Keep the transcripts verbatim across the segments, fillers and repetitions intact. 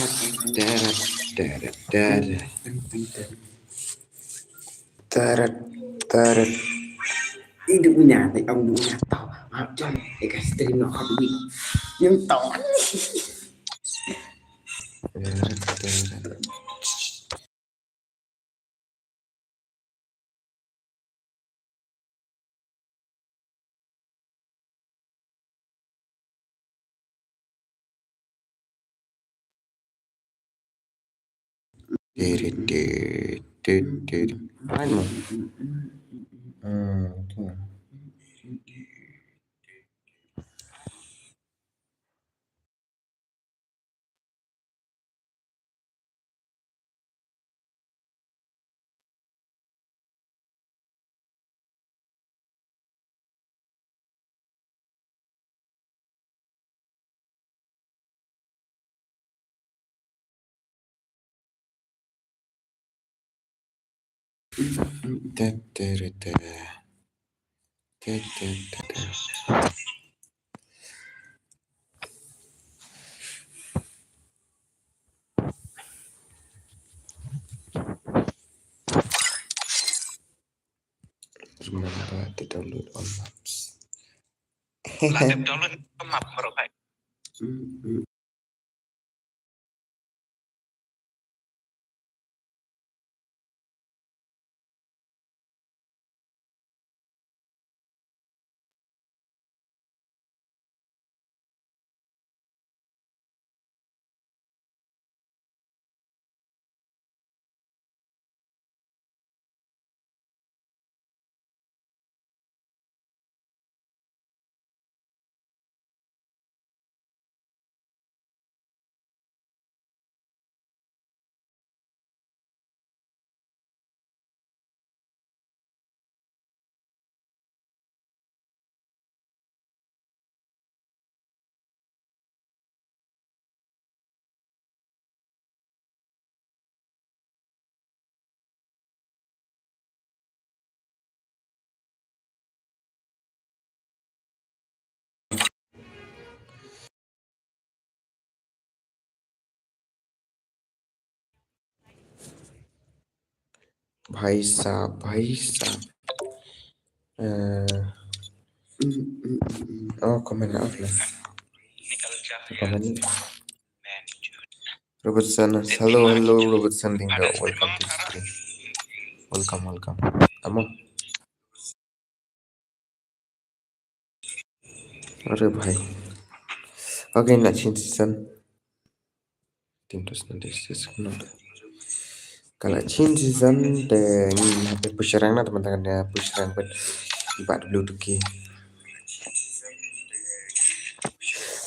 Tara, tara, tara. Tara, tara. Idu nya, te ong du nya tau. Maaf, John. Eh, ka stream no hot week. Yang tau. Tara, tara. Did it, did, did, did. Right, mo. Hmm, okay. Te, te, re, te. Te, te, te, te. Remember to download all maps. Lah, download map baru, hai. Bhai sahab, bhai sahab. Eh, oh, comment off lah. Comment. Robertson, hello, hello, Robertson Dingdo, welcome to the stream. Welcome, welcome. Amo. Are bhai. Okay, na chin season. Tim dos na dis dis no. Ka la chin season te ngin hap push rank na, teman tangan dia push rank bet. Ibat blue tuki.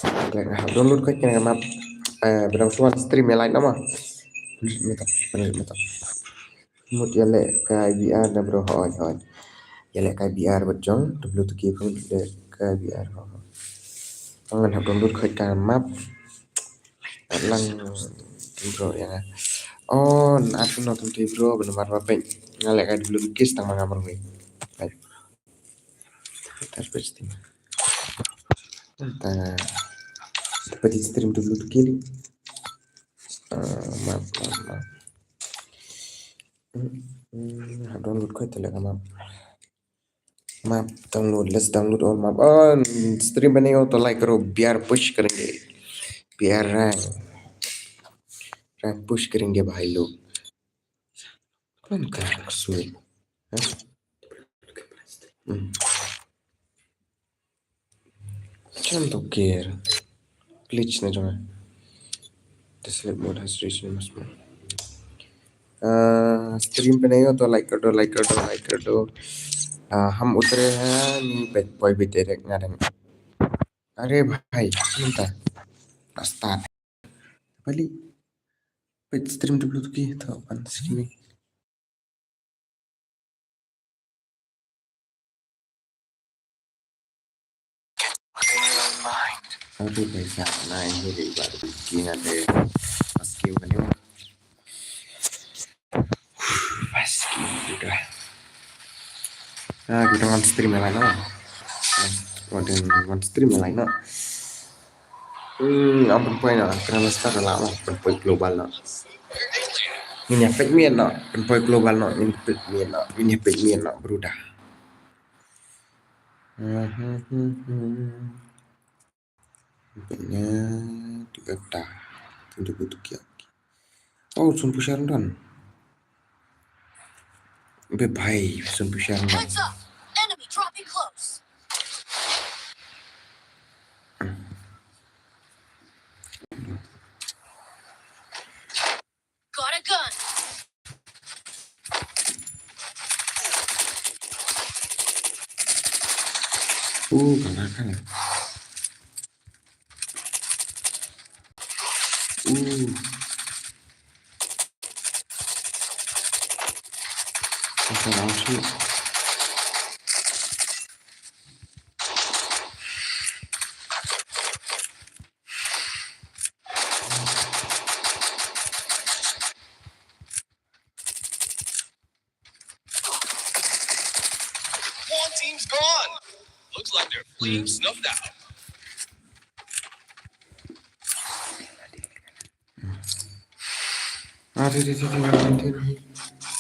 Kala nga hap download ka kena map. Eh, benang suan stream ya lain nama. Mita, mita. Mut ïaleh ka I B R da bro, hooid, hooid. Ïaleh ka I B R bad jong, W two K pun ïaleh ka I B R, hooid. Ngan hap download khoit ka map. Lang bro ïa nga. Oh, na tu no tu bro, benar mar ba pek. Nga leh ka W two K tang ma nga marwei. Baik. Tar pek sting. Ta, ta pati stream W two K ni. Ah, map, map, map. Hmm, hmm, hap download khoit te leh ka map. Map download, let's download all map. Oh, stream bane auto like karo, biar push karenge. Biar rank. Rank push karenge bhai log. Kwan ka sweet. Hah? Hmm. Cham to care. Glitch na jong. The sleep mode has reached maximum. Ah, stream pe nahi ho to like kar do, like kar do, like kar do. Ah, hum utre hain, ni pet boy bhi direct ngadang. Are bhai, sunta. Start. Pali. Pet stream W two K to pan streaming. Aduh, guys, na ini di baru bikin ada pas game kan ya. Pas game udah. Ah, kita ngan stream yang lain lah. Waduh, ngan stream yang lain lah. Hmm, ym pynpoi noh, Grandmaster la mo, pynpoi global noh. Ngin ïa peit miet noh, pynpoi global noh, ngin peit miet noh, ngin ïa peit miet noh, brother. Hmm, hmm, hmm, hmm. Peit miet, tu kata. Tu, tu, tu, tu, tu. Oh, sun pushar don. Be bhai, sun pushar don. Heads up! Enemy dropping close. Got a gun. Ooh, kala, kala. Ooh. Kala, kala, kala. One team's gone. Looks like their flame snuffed out. Ah, tu, tu, tu, tu, tu, tu, tu.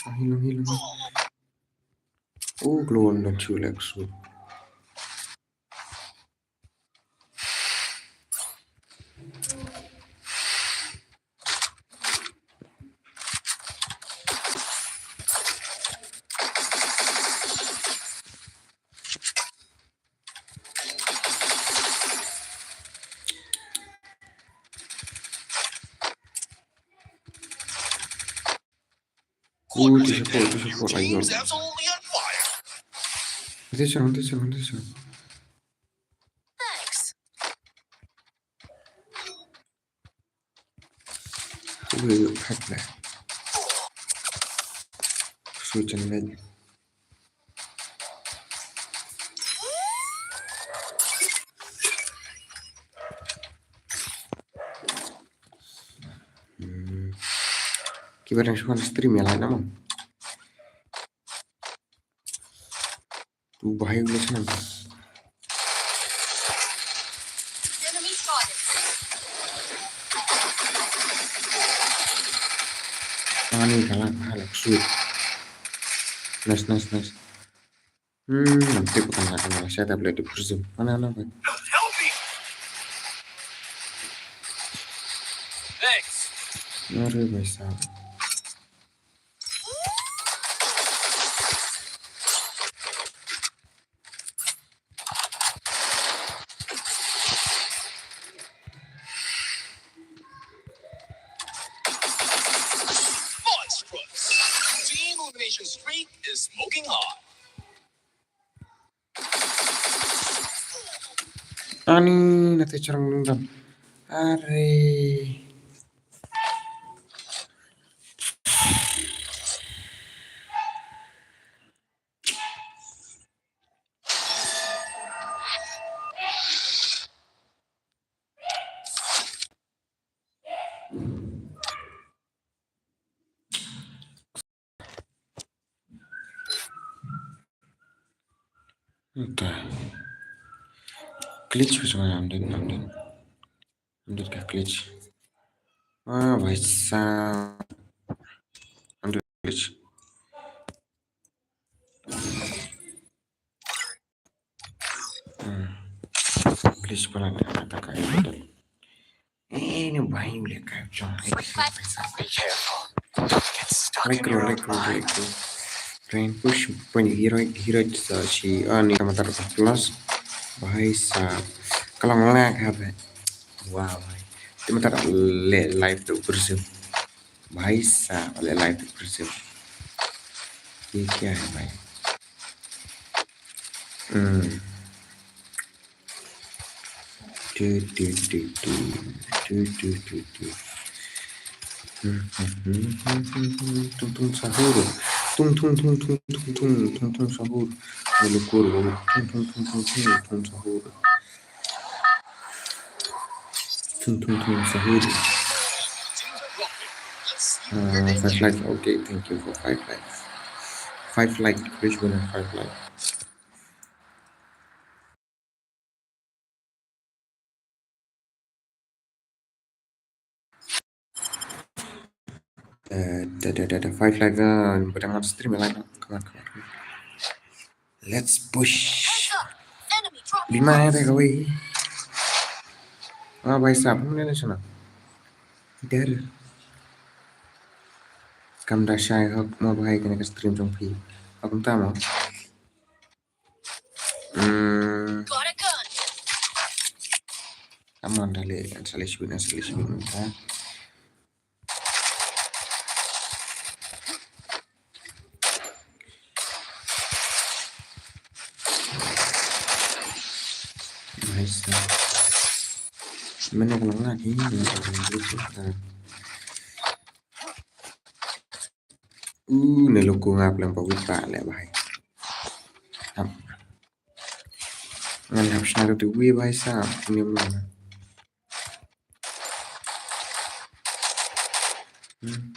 Ah, hilang, hilang. Oh, glon dan chulek su. Ooh, tu support, tu support, ayo. This one, this one, this one. Thanks. Ui, ui, hak dah. Su chen leh. Hmm. Kiba dang shu stream ïa lait na mo. Tu bahaya gila sana. Enemy spotted. Ani kala, kala, sweet. Nice, nice, nice. Hmm, nanti bukan lagi malah saya tablet di Prism. Mana, mana, Bang? Thanks. Mari, Bang. Monstrous! Team Illumination Streak is smoking hot. Ani, na te cherang dum dum. Are. Okay. Glitch was around it, and then, and then got glitch. Ah, why sound? And glitch. Hmm. Please, pala na kata ka evident. Eh, ni bahaya boleh ka jong. Like, bro, like, bro, like, bro. Rain push, point hero, hero sa si, ah, ni ka matar plus. Bahaya sa. Kalau ngelak, apa? Wow, bhai. Te matar le live tu Prism. Bhai sahab, le live tu Prism. Ye kya hai, bhai? Hmm. Tu, tu, tu, tu. Tu, tu, tu, tu. Hmm, hmm, hmm, hmm, hmm, hmm. Tung, tung, sahur. Tung, tung, tung, tung, tung, tung, tung, tung, sahur. Bolu kur, bolu. Tung, tung, tung, tung, tung, tung, sahur. Tung, tung, tung, sahur. Ah, five likes. Okay, thank you for five likes. Five likes, please, guna five likes. Da, da, da, da, da, five like, uh, ba dang on stream, like, come on, come on, come on. Let's push. Bima ya da kawei. Ah, bhai sahab, hum ne shana. Idhar. Kam da shai hok mo bhai kane ka stream jong phi. Hok kumta mo. Hmm. Come on, dale, dale, shoot, dale, shoot, ha. Nice. Mano ko nga ki, mano ko nga ki. Uh, ne loko nga pleng pa wita le bhai. Hap. Ngan hap shna tu wi bhai sahab, ni mano. Hmm.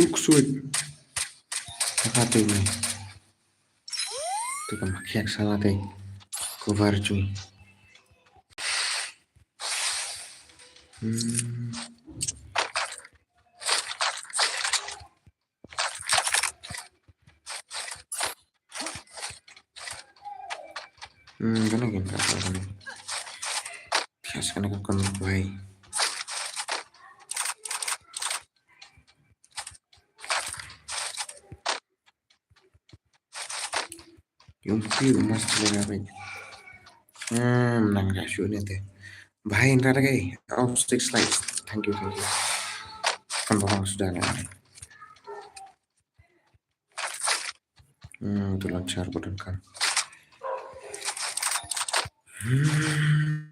Uk suit. Kata tu ni. Tu kam khiak sala te. Cover chung. Hmm. Hmm, kana kin ka kana. Yes, kana ka kon bai. Yung pi mas le na bai. Hmm, nang ka shu ne te. Bhai, nda kai. Oh, six likes. Thank you, thank you. Kan bawang sudah na. Hmm, tu launcher button kan. Hmm.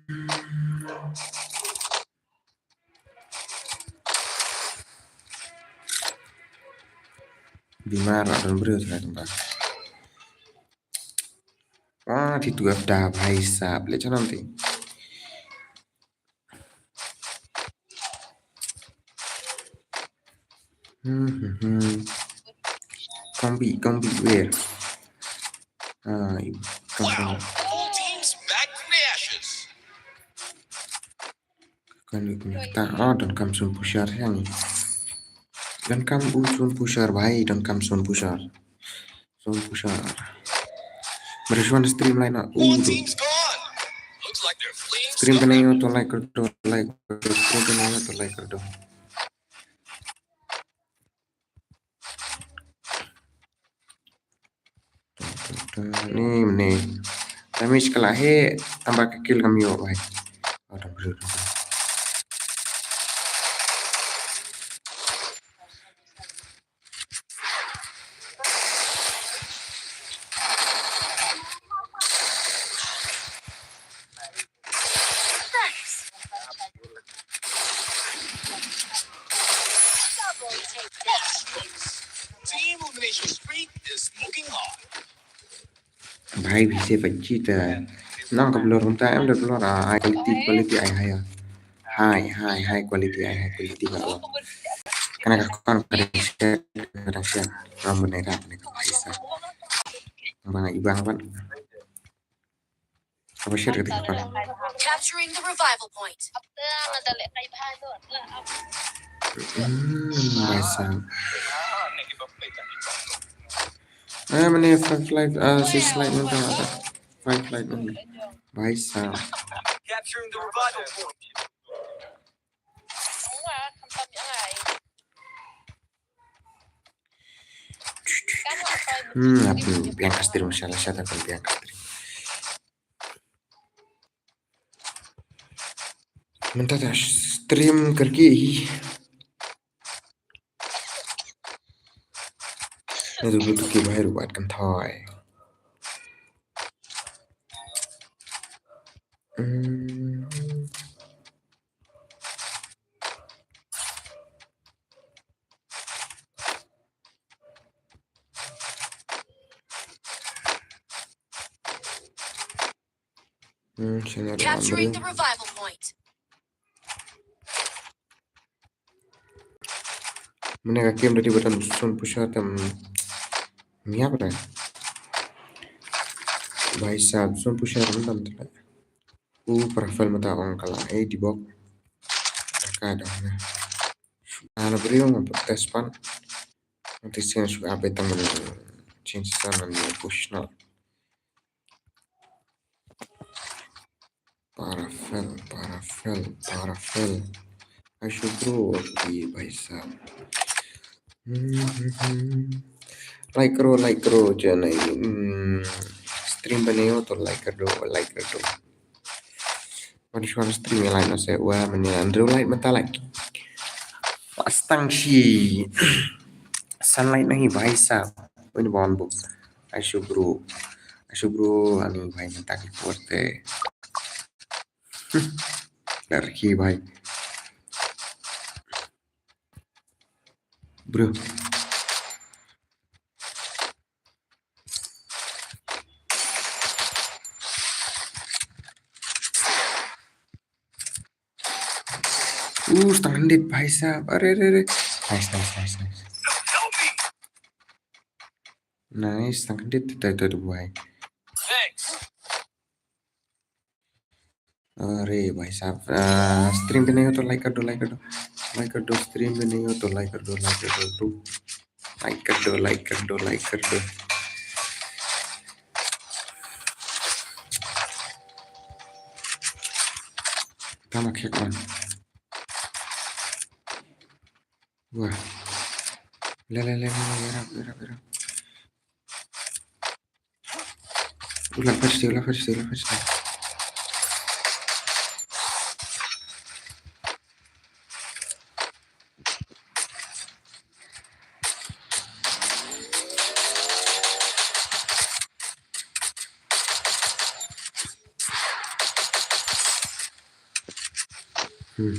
Bima ra don briew sa tamba. Wah, ti tu da bhai sahab le chanam ti. Hmm, hmm, hmm. Kombi, kombi, where? Ah, you come from. Wow, whole team's back from the ashes. Kan you connect? Oh, don't come soon pusher yang. Don't come soon pusher, bhai. Don't come soon pusher. Soon pusher. But if you want to stream line up, ooh, stream kane yo to like kar do, like kar do, stream kane yo to like kar do. Ni, ni. Damage ka la heh, tangba ka kill kam ïoh, bhai. Oh, tang briew, tang briew. Bhai, bhi se bachita. Nang ka blur kumta em da blur, ah, high quality, quality ai high. High, high, high quality ai high quality ba lo. Kana ka kon ka dang share, ka dang share. Ram bun ai ram ne ka pisa. Bang ibang ban. Apa share ka ding ka kon. Capturing the revival point. Hmm, bhai sahab. Eh, mane five like, ah, six like nang ta. Five like nang. Bhai sahab. Capturing the revival point. Hmm, apni biang ka stream shala shala kan biang ka stream. Mynta ta stream karki hi. Nadu butu ki bahai rubat kan thoi. Hmm. Hmm, sini ada. Capturing the revival point. Mane ka game tadi button sun pusher tam. Miap re. Bhai sahab, sun pusher tam tam tu. U Parafel mynta ong ka la ai di bok. Ka dang na. Shu na briew nga test pan. Nanti sien shu update tang ban change sa nan push na. Parafel, Parafel, Parafel. Aishu bro, okay, bhai sahab. Hmm, hmm, hmm. Like karo, like karo, janai. Hmm. Stream banayo to like kar do, like kar do. Ban shuwa stream ïa like na se wa mane Andrew like mynta like. Pas tang shi. Sunlight nahi bhai sahab. Uni bon bu. Aishu bro. Aishu bro ani bhai mynta ki porte. Dar ki bhai. Bro. Uh, standard bhai sahab. Are, are, are. Nice, nice, nice, nice. Nice, standard. Itu, itu, itu, bhai. Are bhai sahab, ah, stream banayo to like kar do, like kar do, like kar do, stream banayo to like kar do, like kar do, like kar do, like kar do, like kar do. Tama khek man. Wah. Le, le, le, le, le, ïarap, ïarap, ïarap. Ulah first, ulah first, ulah first. Hmm.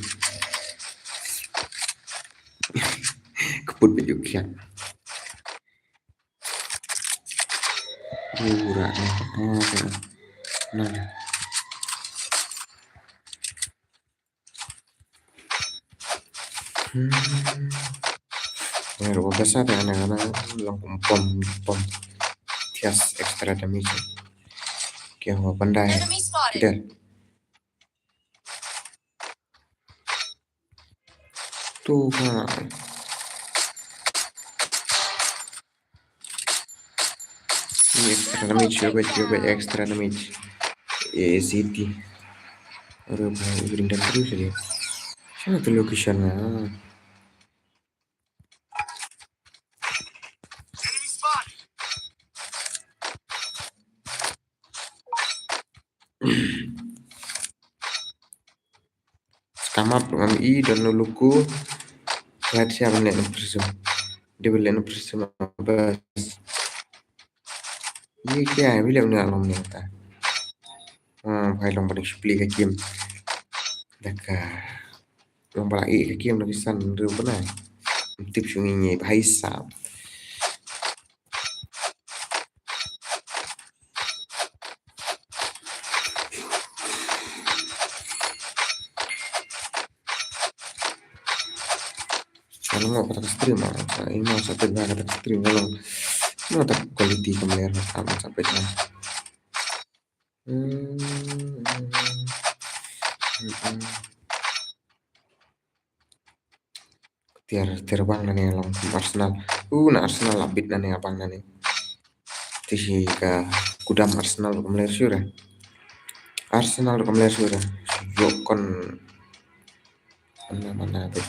Keput baju kian. Ura ni. Nah. Hmm. Wer wa basa da na na long pom pom pom. Thias extra damage. Kya hua pandai. Enemy spotted. Kider. Tu ha. Ni extra damage, yo bet, yo bet extra damage. A C T. Aduh, bhai, even dan terus aja. Sana tu location na. Scam up ngam i don no luku. Klat siap ne prism. Dia boleh no prism bas. Ye kya boleh ne alom ne ta. Ah, bhai long bani supply ka kim. Daka. Long bala i ka kim lagi san ru bana. Tip sungi ni bhai sahab. Kalau mau kata stream ah, ini mau satu lah kata stream kalau mau tak quality kamera sama sampai kan. Hmm, hmm, hmm, hmm. Tiar, tiar bang nane long Arsenal. Uh, na Arsenal la bit nane abang nane. Tishi ka kudam Arsenal ruh kam ler shuh re. Arsenal ruh kam ler shuh re. Yok kon. Mana, mana tu.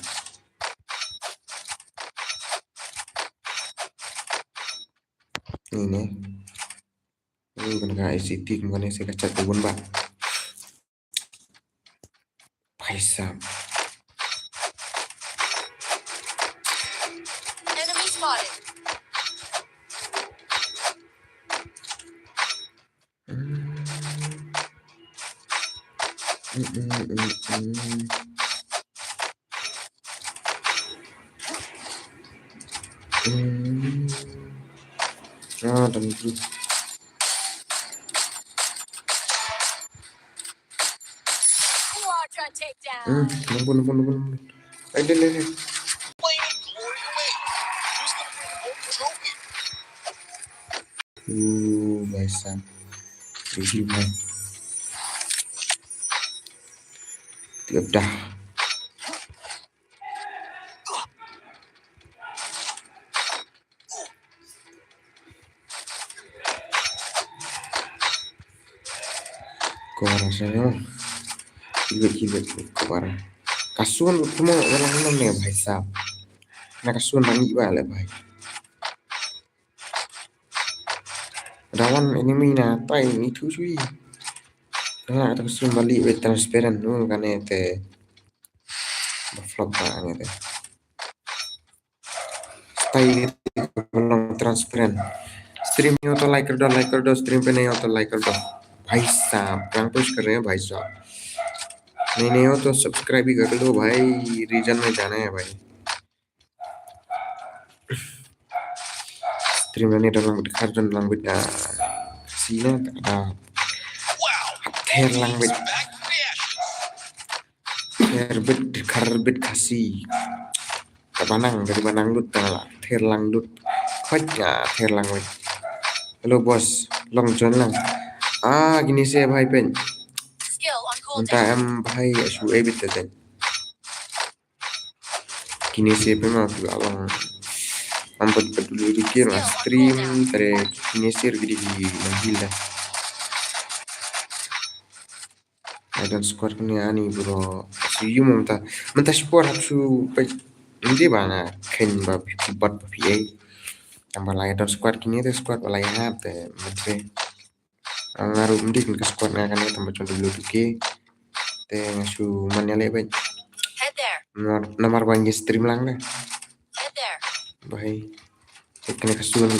Ini. Ini kan ka I C T kan ini saya kacau tu pun, Pak. Paisa. Enemy spotted. Ah, dan tu. Hmm, ampun, ampun, ampun, ampun. Ai, deh, deh, deh. Uh, bhai sahab. Reveal, bhai. Dah. Kora sana. Kibet, kibet, kora. Kasun utmo walang nam ne, bhai sahab. Na kasun rangi ba le, bhai. Dawan enemy na tai ni thu shui. Na ta kasun bali be transparent nu kane te. Ba flop ba kane te. Style long transparent. Stream ne auto like kar do, like kar do, stream pe ne auto like kar do. Bhai sahab, kang push kar rahe hain bhai sahab. Nahi nahi ho to subscribe bhi kar lo bhai, reason main jana hai bhai. Stream ne don lang bit khar don lang bit da sina ta da. Ther lang bit. Ther bit, khar bit Khasi. Ka banang, dari banang lut ta la. Ther lang lut. Khot ya, ther lang lut. Hello boss, long join lang. Ah, kine se bhai pen. Mynta em bhai, shu e bit ta. Kine se pen ma phi la long. Am pat pat dulu dikir ma stream, tare kine se rugi di di nang hila. I don't squad kane ani bro. So you mynta. Mynta sport hap su pa. Hindi ba na khen ba pi bot ba pi ai. Tang ba lai don't squad kine te squad ba lai hap te matre. Ang aru mdik ka squad nga kane tang ba chon dulu duke. Te nga su man ya le ba. Head there. Namar namar ba ngi stream lang de. Head there. Bhai. Te kane ka sun.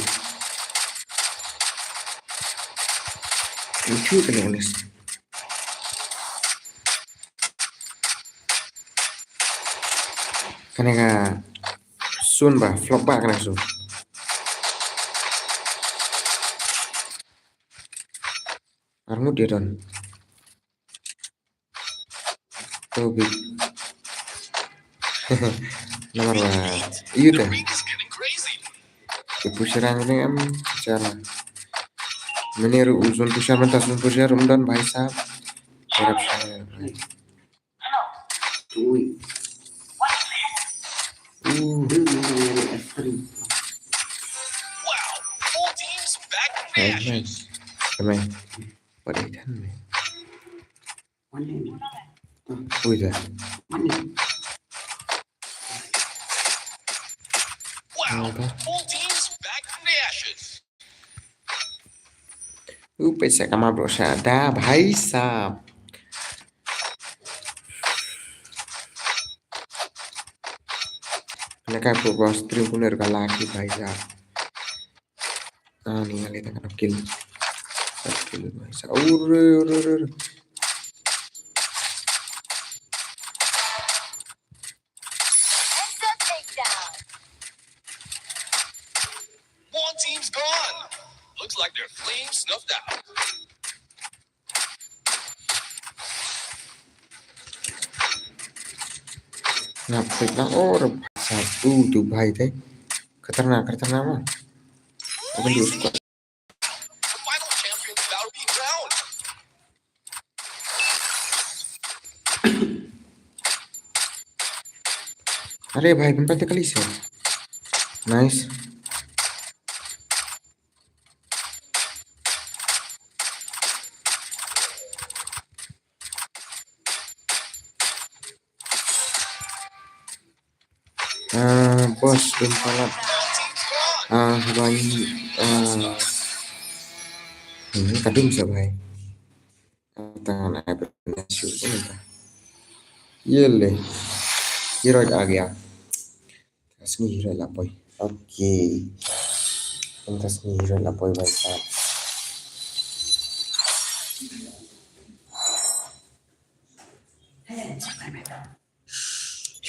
Lucu kane kane. Kane ka sun ba, flop ba kane ka sun. Armut dia don. Tobi. Namar ba. Iyo te. Ke push rang ne am cara. Mene ru uzun push rang tas push rang um don bhai sahab. Harap saya. Ui. Uh. Wow, full teams back from the ashes. Come on. What are you telling me? Ui da. Wow. Full teams back from the ashes. U paisa kama bro sa da bhai sahab. Naka ko bro stream kuner ka laki bhai sahab. Ah, ni ngali tang kill. Kill bhai sahab. Ur, ur, ur, ur. One team's gone. Looks like their flame snuffed out. Ngap pek na or satu tu bhai te. Khatarnak, khatarnak ma. Akan di squad. The final champion is about to be crowned. Are bhai, pynpat te kali se. Nice. Ah, boss, dum palat. Ah, bhai, ah. Hmm, kadum sa bhai. Tang na ai pynah shu pynah. Ye le. Hero a gaya. Tasni hero la poi. Okay. Tasni hero la poi bhai sahab.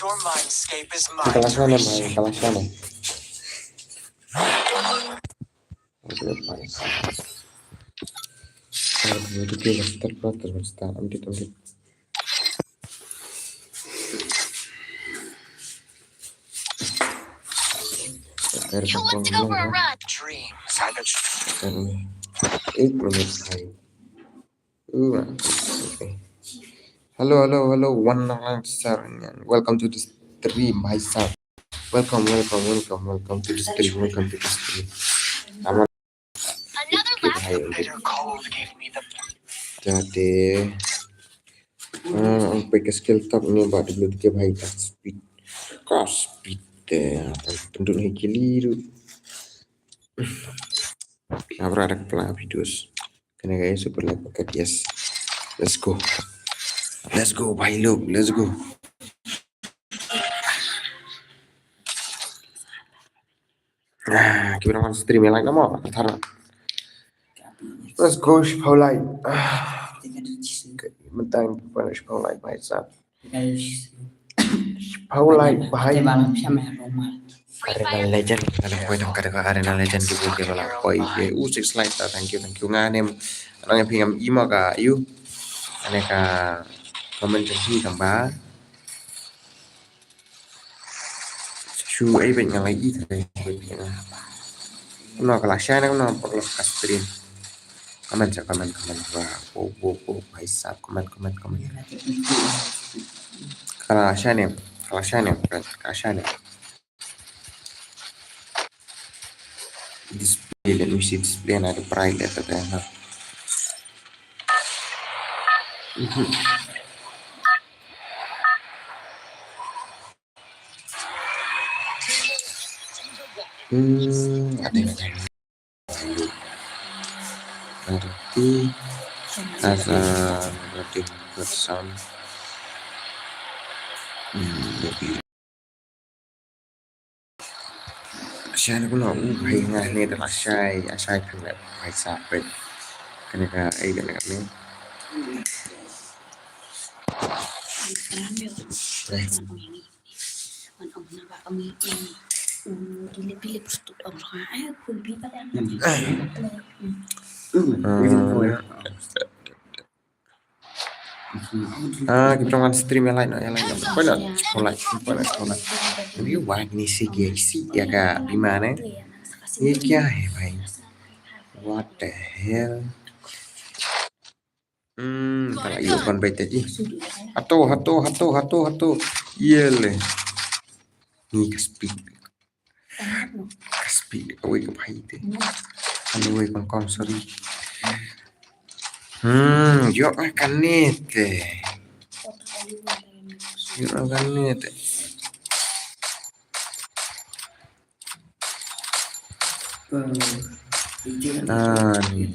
Your mindscape is mine. Kalas mana, bhai? Kalas mana? Dreams have a एक मिनट भाई। Uh, okay. Hello, hello, hello. Wan nang lang sar nyan. Welcome to the stream, bhai sahab. Welcome, welcome, welcome, welcome to the stream, welcome to the stream. Aman. Another lap. Bhai, okay. Jate. Ah, ang peit ka skill top ni ba W T K bhai ka speed. Ka speed te. Tunduk ni kili tu. Abra ada pla videos. Kena gaya super like paket, yes. Let's go. Let's go, bhai look. Let's go. Ah, kita orang stream yang lain nama? Thar. Let's go, shipau like. Ah. Mentang pada shipau like, bhai sahab. Shipau like, bhai. Arena Legend, ada boy tang kada ka Arena Legend ki boy ki bala boy. Ye, u six like ta, thank you, thank you. Nga nem, anang yang pingam ima ka, you. Ane ka comment jong phi tang ba. Shu ai ben nga lai i thai. No ka la shai na no paralok ka stream. Comment sa comment, comment. Wah, wo, wo, wo, bhai sahab, comment, comment, comment. Ka la shai ne, ka la shai ne, ka la shai ne. Display, let me see display na the price letter there, huh? Mhm. Hmm, ada yang nanti as a nothing but some. Hmm, okay. Shai na kuno, hmm, hai nga ne da la shai, a shai kan da hai sa pet. Kan ka ai kan ka ne. Hai. Hmm. Ah, kita orang stream yang lain, yang lain. Apa nak? Sekolah, apa nak sekolah? Ini wah ni si galaxy ya kak di mana? Ini kya hai bhai? What the hell? Hmm, tak lagi open baik tadi. Hato, hato, hato, hato, hato. Ye le. Ni ka speed. Ka speed away ka bhai te. Ani away kon kon, sorry. Hmm, yo ai kane te. Yo ai kane te. Ah, ni.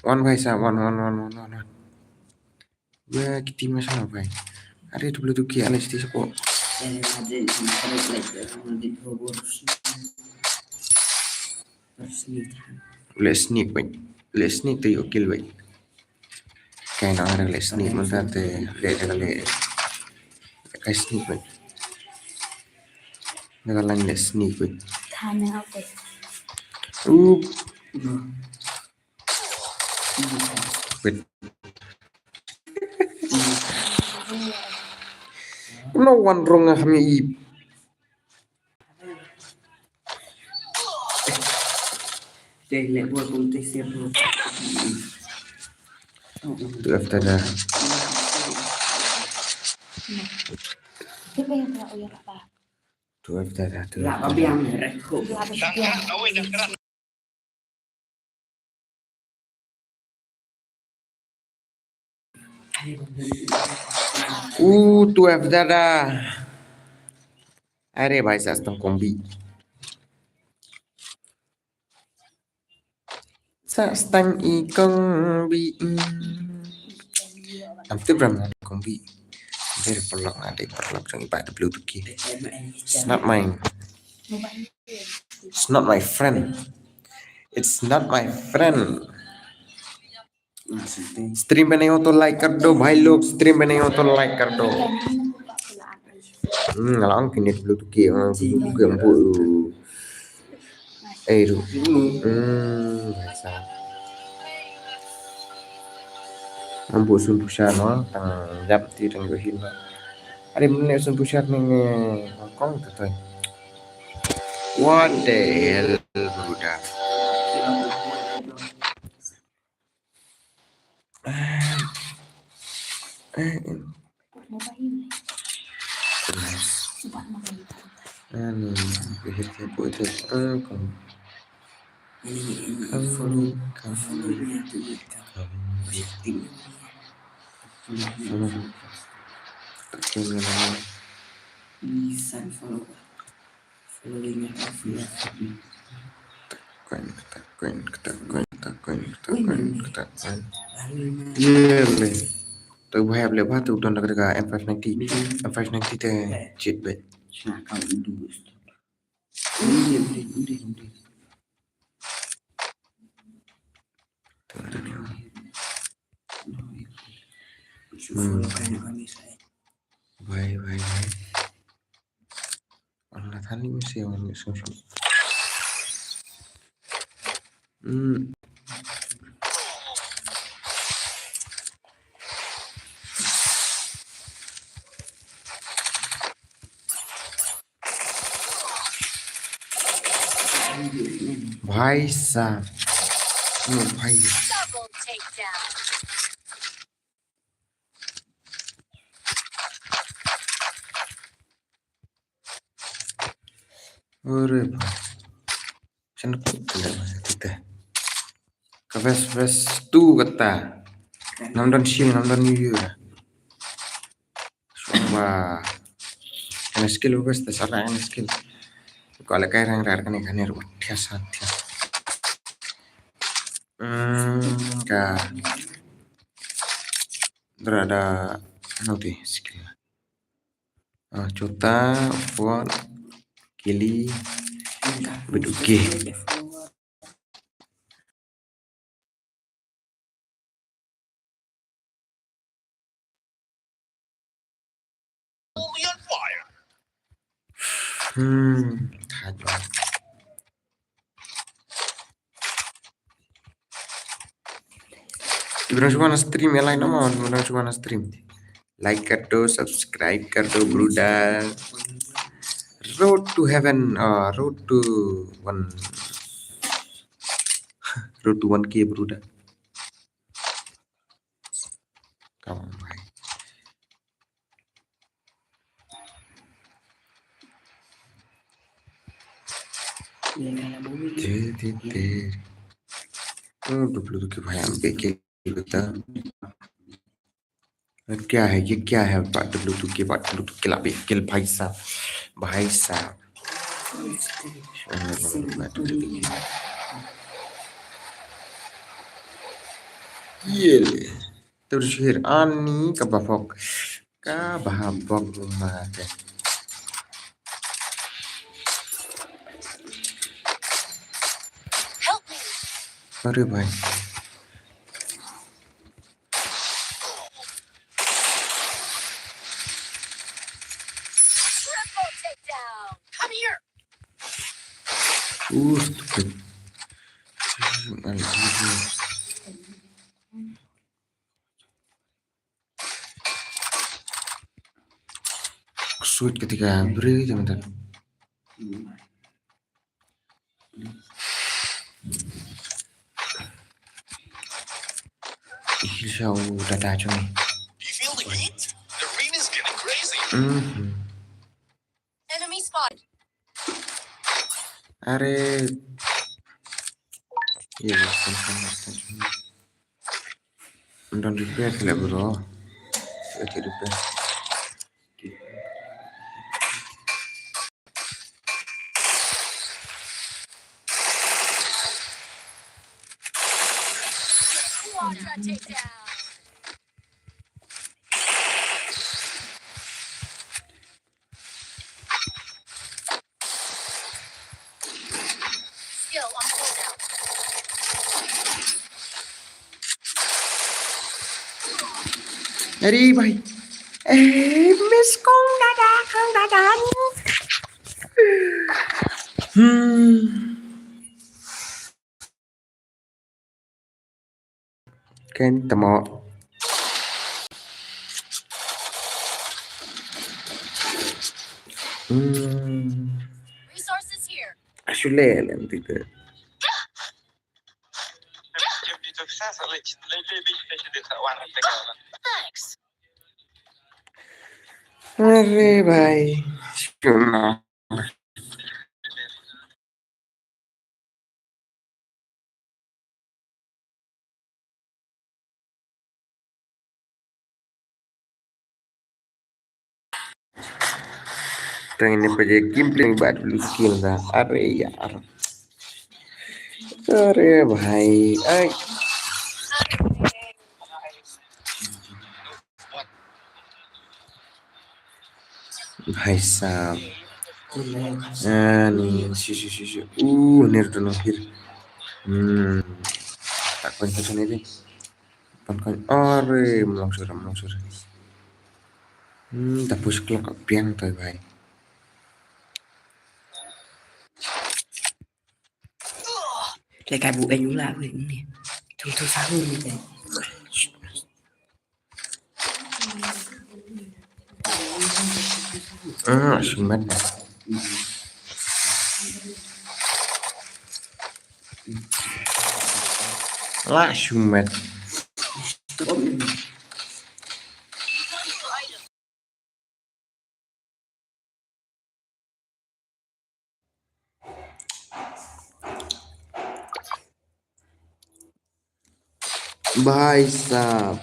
One bhai sa, one, one, one, one, one, one. Wah, kita masih apa? Ada tu boleh tukar alis di sekolah. Let's sneak, wait. Let's sneak tu yuk kill, wait. Kaei na, ada let's sneak, mentang te, le, le, le. Kaei sneak, wait. Ada let's sneak, wait. Up. Wait. No one wrong ah, kami i. Dei leh bor kum te siap bor. Tu after dah. Tu after dah tu. Lah babiang rek ko. Uh, tu F dada. Are bhai sa stang kombi. Sa stang i kombi. Am tu bram kombi. Dei paralok nga, dei paralok jong i Bah W T K. It's not mine. It's not my friend. It's not my friend. Stream bana auto like kar do bhai log, stream bana auto like kar do. Hmm, nga la ong kine W T K, ah, W T K em bu. Eh, ru. Hmm, bhai sa. Em bu sun pushar no, tang jam ti tang yohin no. Are mane sun pushar ne nge Hong Kong tu tu. What the hell, brother? Eh, eh, eh. Ani, behir ke buat itu. Eh, kamu. Kamu, kamu, kamu. Sama. Tak kenal lama. Koin, koin, koin, koin, koin, koin. Ye le. Tu bahaya le bah tu don dekat M five ninety. M five ninety te cheat bet. Hmm. Bye, bye, bye. Allah tani mesti yang mesti. Hmm. Bhai sahab. No, bhai. Double takedown. Ore bhai. Shen ko tele bhai tite. Ka best best tu kata. Nam don shi nam don yu yu. Shuwa ba. Kane skill best te sara kane skill. Ko le kai rang rar kane kane ru thia sa thia. Hmm, ka. Dra da noti skill. Ah, chuta, forward, kili, beduki. Hmm, thaj. Ibrahim Shubhana stream ya, like nama, Ibrahim Shubhana stream. Like kar do, subscribe kar do, brother. Road to heaven, uh, road to one, road to one K, brother. Come on, bhai. Te, te, te. Oh, dua puluh tu ke bhai, ambil ke. Beta. क्या है, ये क्या है? Empat puluh tu ke, empat puluh tu ke lah, bikil, bhai sahab. Bhai sahab. Ye le. Terus share ani ka babok. Ka babok uma te. Help me. Are bhai. Triple takedown. Come here. Uh, stupid. Shoot ketika beri jam tak. Ih, siya, oh, dada, cuy. You feel the heat? The rain is getting crazy. Mhm. Enemy spotted. Are. Iya, iya, sama, sama, sama. Undang repair kali, bro. Saya cek repair. Quadra takedown. Skill on cooldown. Ready, bhai. Eh, miss kong dada, kong dada. Hmm. Ken tamo. Hmm. Resources here. Ashule lem tite. Thanks. अरे भाई, सुना। Tang ini pa je gameplay ba blue screen da. अरे यार। अरे भाई, ai। भाई साहब। Ani, shi, shi, shi, shi. Uh, nir tu nongkir. Hmm. Tak kau ni, tak kau ni. Pan kau ni. Are, melong sura, melong sura. Hmm, tak push clock piang tu, bhai. Lekai bu en ula wei ni. Tung tung sahur ni kan. Ah, shumat. La shumat. Bhai sahab.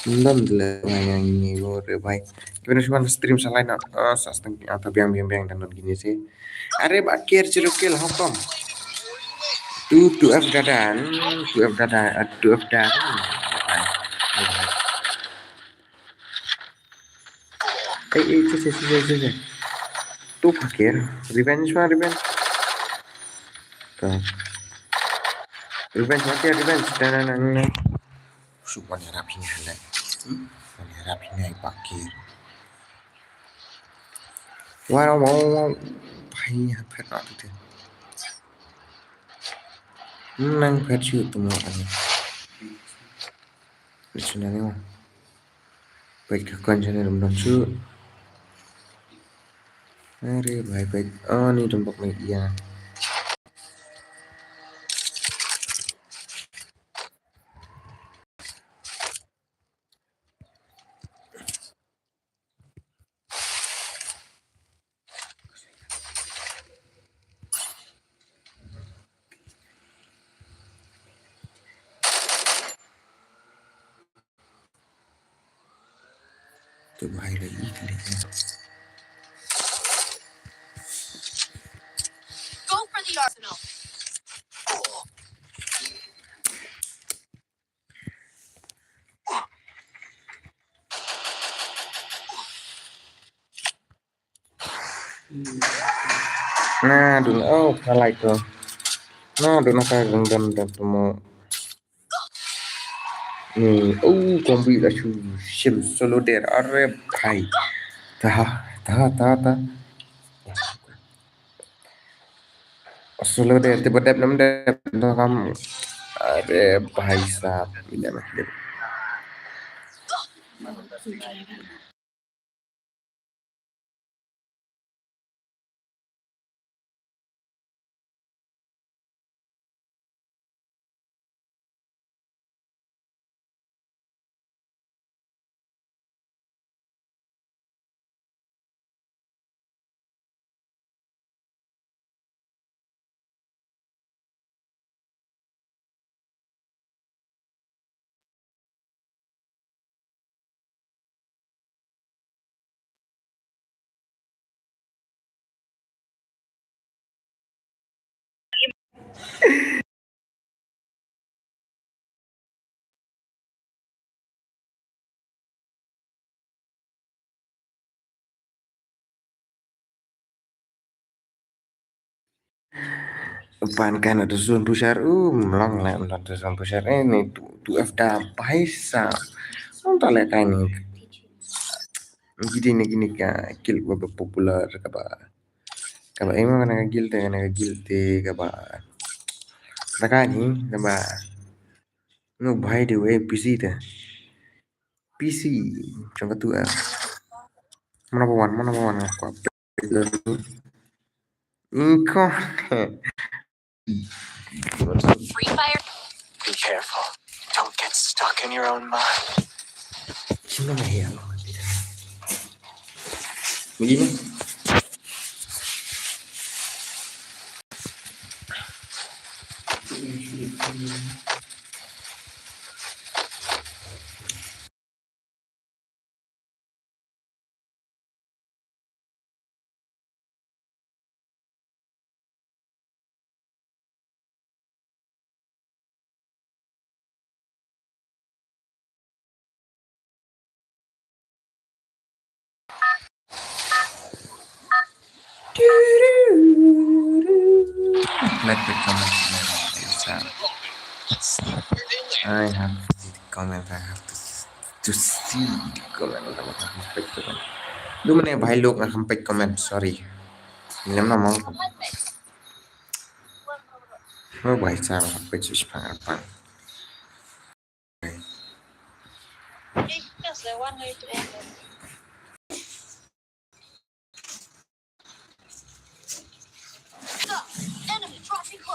Ndam dle bhai yang ini lo re bhai. Kibin shuan stream salai na. Ah, sa steng ata biang biang biang dan gini sih. Are ba kir jeruk kil hukum. Tu tu F dadan, tu F dadan, ah, tu F dadan. Eh, eh, cek, cek, cek, cek, cek. Tu pakir. Revenge mah, revenge. Tu. Revenge mati ya, revenge. Dan, dan, dan, dan. Su, wan harap hina halai. Hmm? Wan harap hina pakir. Wow, wow, wow. Pai hap phet na tu. Nang phet shu tu mo ani. Ni shu na ni mo. Peit ka kon jane dum dum shu. Are bhai peit. Oh, ni dum bok ni ya. Go for the arsenal. Na dun, oh, I like to. Na dun, na ka dun dun dun dun mo. Ni, oh, kombi la shu shim solo der, are bhai. Ta, ta, ta, ta. Solo der, te ba dep nam dep, da kam. Are bhai sahab, ina na dep. Pan kan atu sun pushar, um, long le atu sun pushar. Eh, ni tu, tu F da paisa. Ong ta le kai ni. Gidi ni gini ka kill ba popular kaba. Kaba ema kana ka guild te, kana ka guild te kaba. Taka ni kaba. No, by the way, P C te. P C jong ka tu F. Mana bawan, mana bawan aku apa. Ingko. Free Fire. Be careful. Don't get stuck in your own mind. Sino na hiya? Begini. Let me comment. I have the comment. I have to, to see the comment. Comment. Lu mane bhai lok nga kam peit comment. Sorry. Ngam na mau. Mo bhai sa peit shu pang pang.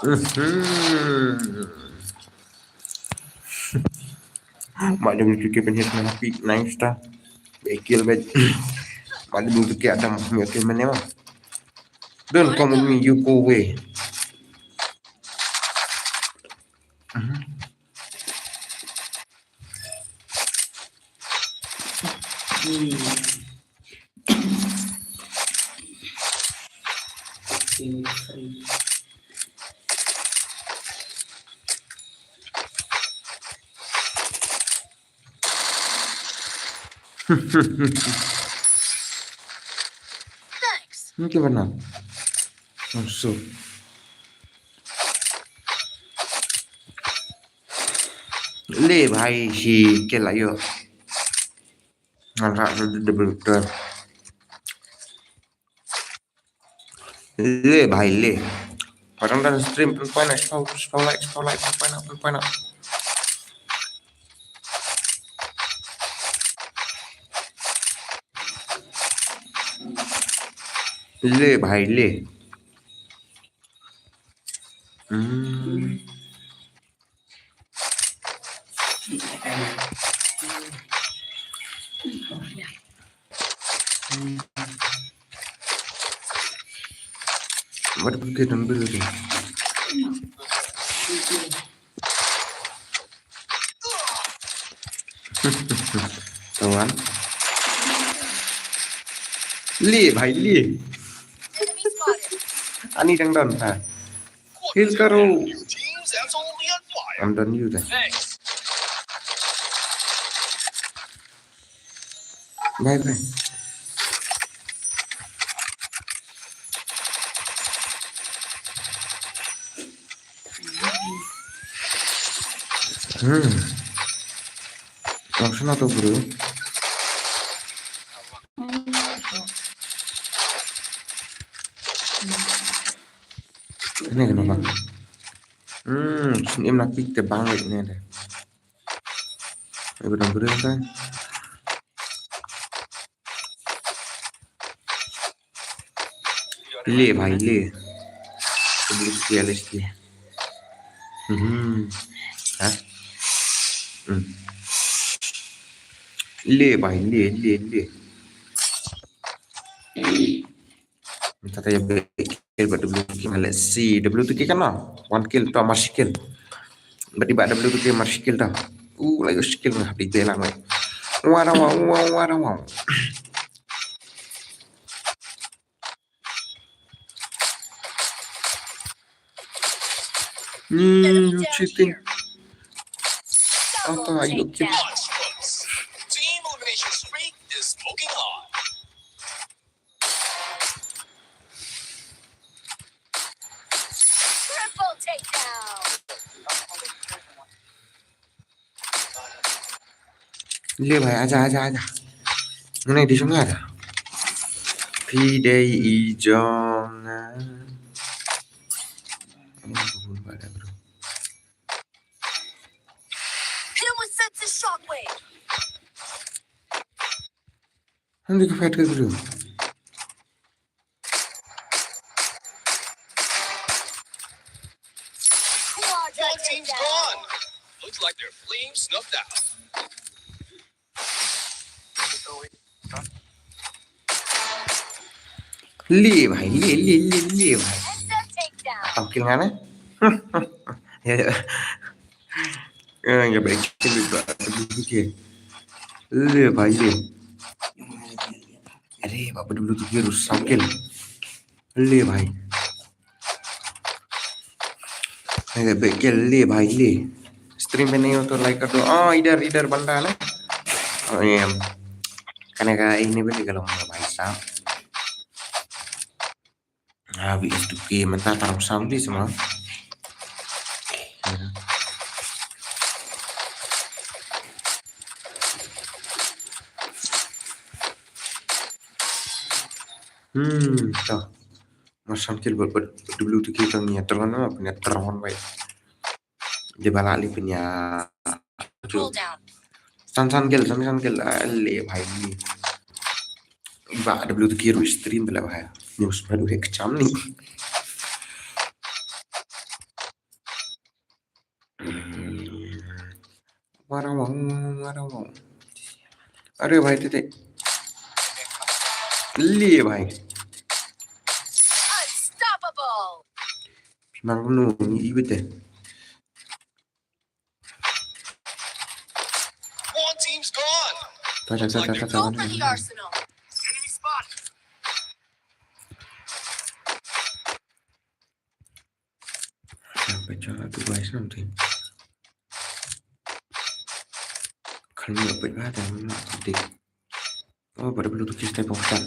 Mhm. Mak dia boleh fikir penyet nanti nice ta. Bekil bet. Mak dia boleh fikir ada mak dia fikir mana mah. Don't come with me, you go away. Mhm. Thanks. Thank you, Vernon. I'm so. Le bhai, shi ke la yo. Ngan rak double turn. Le bhai le. Padang dan stream pun point out, spotlight, spotlight, pun point out, pun point out. Le bhai le. Hmm. What a good number. Kawan. Li, bhai, li. Ani dang don, ha. Heal karo. I'm done you then. Bye bye. Hmm. Langsung atau bro? Ini kenapa? Hmm, sini em nak pick the bang ni deh. Ai ba dang briew tai. Le bhai le. Publicity, publicity. Hmm. Ha? Hmm. Le bhai le, le, le. Mynta te ïa bad kill bad W two K. Let's see. W two K kan, one kill to, mar shi kill. Bad i bad W two K mar shi kill to. U la ïoh shi kill nga hap dei bela mai. Wara wa wa wara wa. Ni you cheating. Ata ïoh kill. Team elimination streak is smoking hot. Triple takedown. Le bhai, aja, aja, aja. Ngane di sungai ada. Pidei ijong. Hit him with sensitive shockwave. Hande ka fight ka group. Team's gone. Looks like their flame snuffed out. Le bhai, le, le, le, le bhai. Tam kill nga ne? Ya, ya. Eh, ya bhai, kill ba, okay. Le bhai, le. Are, ba, ba, dulu tu kill, sam kill. Le bhai. Hai, bek ke le bhai le. Stream bene to like kar do. Oh, idhar, idhar banda na. Oh, em. Kane ka ini beli kalau mau bhai sahab. Ah, V S two K, mynta tang sound di semua. Hmm, to. Mar sham kill bad, bad W two K tang nia tron, ma pyn ïa tron bai. Dei ba lah li pyn ïa. Cool down. San san kill, san san kill. Ah, le bhai ni. Ba W two K ruh stream bela bhai. News ba ruh kcham ni. Hmm. Warang wang, warang wang. Are bhai, tete. Le bhai. Unstoppable. Mang nu ni iwit eh. One team's gone. Ta, ta, ta, ta, ta, ta. Go for the arsenal. Enemy spotted. Sampai jalan tu guys nanti. Kalau nggak baik ada nak sedih. Oh, pada belum tu kita bukan.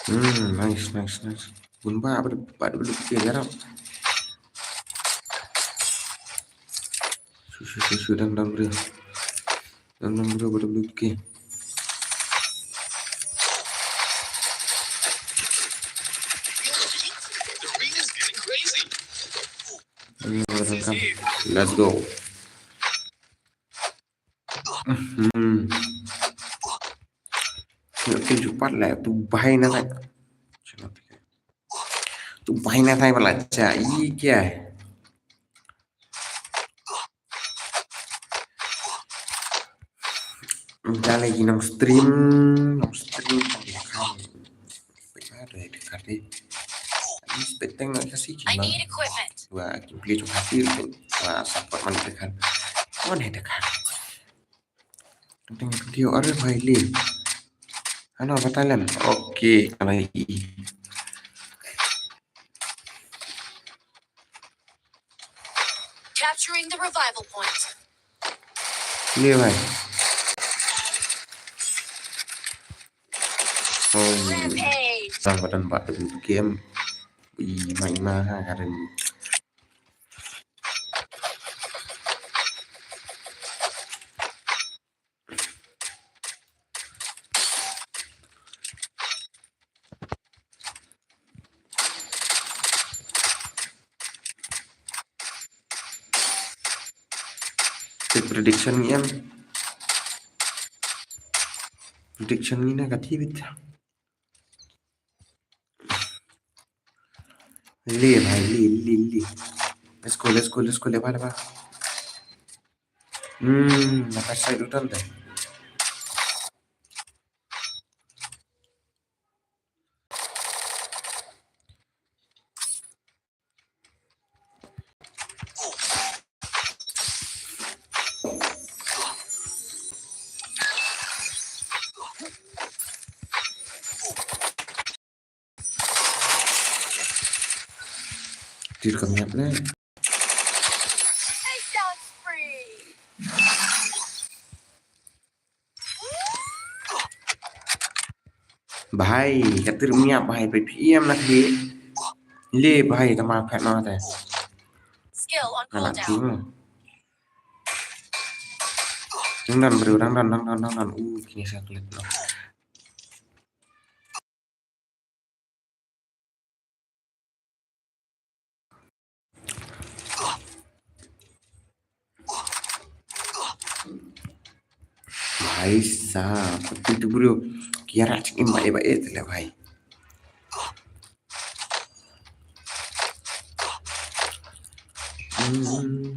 Hmm, nice, nice, nice. Bun ba, pada, pada belum tu kita garap. Su, su, su, su, dang, dang, bro. Dang, dang, bro, pada belum tu kita. Let's go. Hmm. Nggak kena cepat lah, tu bahaya nanti. Tu bahaya nanti malah cak, iya. Minta lagi nang stream, nang stream. Ada dekat deh. Ini speteng nak kasih I gimana? Need equipment. Wah, gameplay tu hadir tu. Wah, support mana dekat. Mana dekat? Teng video are bhai le. Ano batalan? Okay, lagi. Capturing the revival point. Le bhai. Oh. Rampage. Sang batan ba tu game. I mai ma ha karen. Te prediction ngi em. Prediction ngi na ka thibit. Le bhai, le, le, le. Let's go, let's go, let's go, le bhai, le bhai. Hmm, na ka side utan te. Tir ka miat ne. Takedown spree. Bhai, ka tir miat bhai, bhai P M na kali. Le bhai, tama phet na te. Skill on cooldown. Dang don bro, dang don, dang don, dang don. Uh, kini sa klet no. Bhai sahab, katu tu bro. Kiara chik im bae bae te le bhai. Hmm,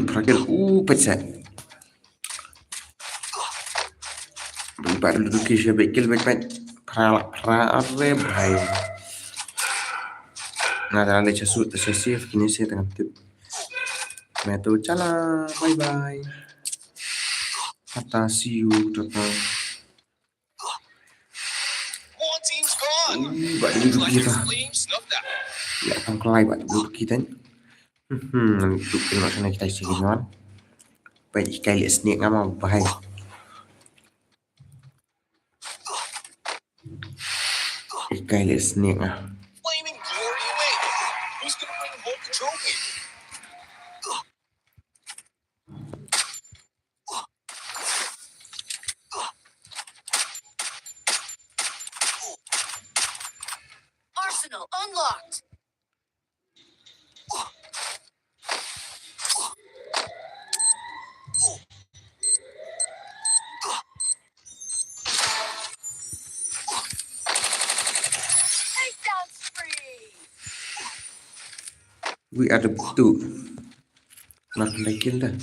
phra kill. Uh, peit seh. Bad Lucky sha bad kill bad bad. Phra, phra, are bhai. Na da le cha shoot, cha save, kine seh tang tip. Meto chala, bye bye. Tata, see you, tata. One team's gone. Uh, bad Lucky ta. Ïa, tang klai bad Lucky ta. Hmm, tu kena sana kita isi giniwan. Bad ikai le snake nga ma bhai. Ikai le snake nga. Flaming glory away. Who's gonna bring home the trophy? Arsenal unlocked. Takedown spree. We are the two. Nak lagi lah.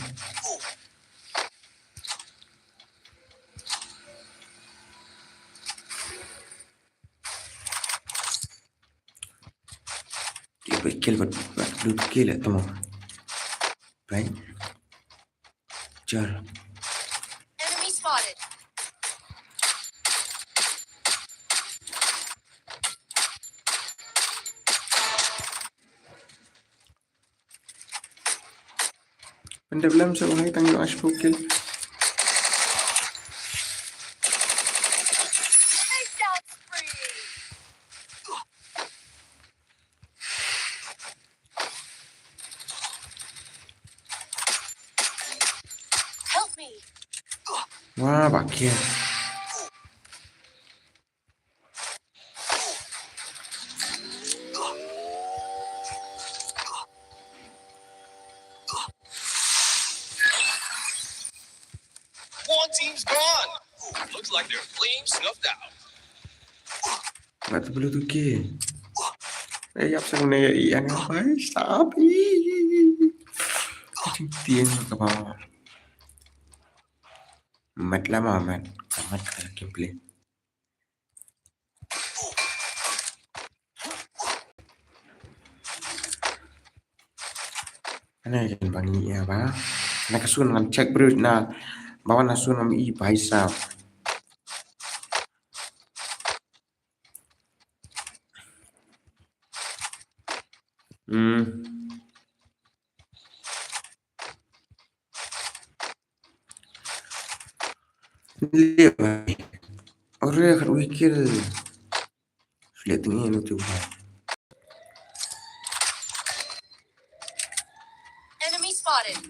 Kill, kill, kill, kill, tama. Right? Jar. Enemy spotted. Pyndep lem sa u hai tang ïoh ash kill. Help me. Wah, bakit. One team's gone. Looks like their flame snuffed out. Wat bedoel tu ke? Eh, ïap sa ne ïa ïa nga bai stop. Ting ting ka ba. Mat lama mat. Mat ka gameplay. Ana jan bang ïa ba. Na ka sun ngan check bro na. Ba wan na sun am i bai sa. Hmm. Lihat, bai. Ore, kat wikil. Sulit tinggi lu tu, bai. Enemy spotted.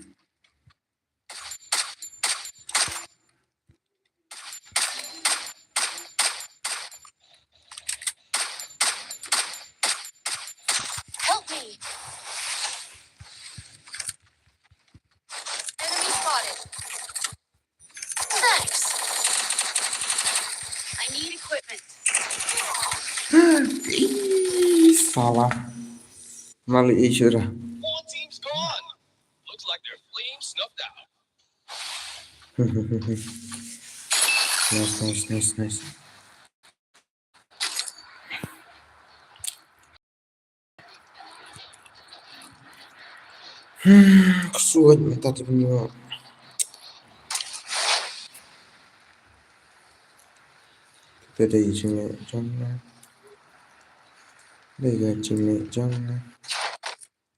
Help me. Enemy spotted. Thanks. I need equipment. Ih, salah. Mali issue dah. One team's gone. Looks like their flame snuffed out. Nice, nice, nice, nice. Hmm, ksuid mata tu punya. Kita dah izin jam lah. Dah izin jam lah.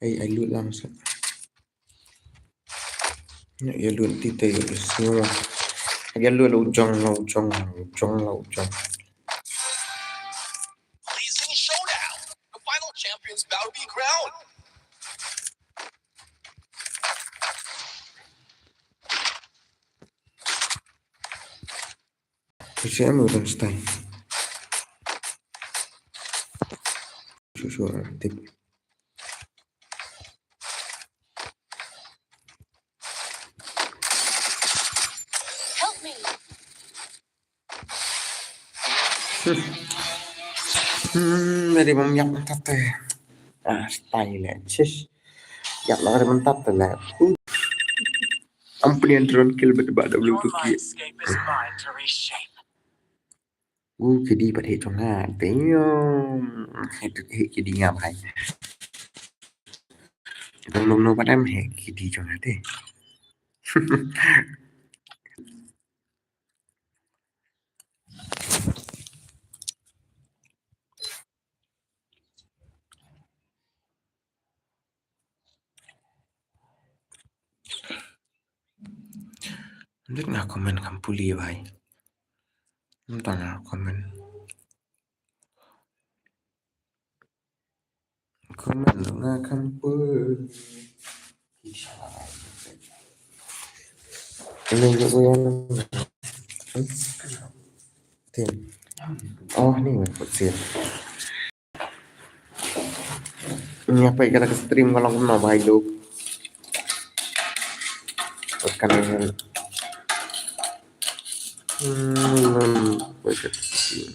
Ai, ai lut lang sa. Ïa lut ti te ïa lut sngew. Ïa lut la u jong, la u jong, la u jong, la u jong. Blazing showdown. The final champion's bout to be crowned. Kasi anu dah style. Susu tip. Help me. Hmm, dari mam yak tat te. Ah, style le. Sis. Yak na dari mam tat te le. Uh. Ampun yang drone kill bet ba W two ki. U kidi pat hit jong nga. Damn. Hit, hit kidi nga bhai. Dong lum no pat em hit kidi jong nga te. Ndik nga comment kam puli bhai. Ndik nga comment. Comment nga kam puli. Ini juga yang tim. Oh, ni buat tim. Nga peit kata ka stream ka long kumno bhai Luke. Kan hmm, peit kata ka stream.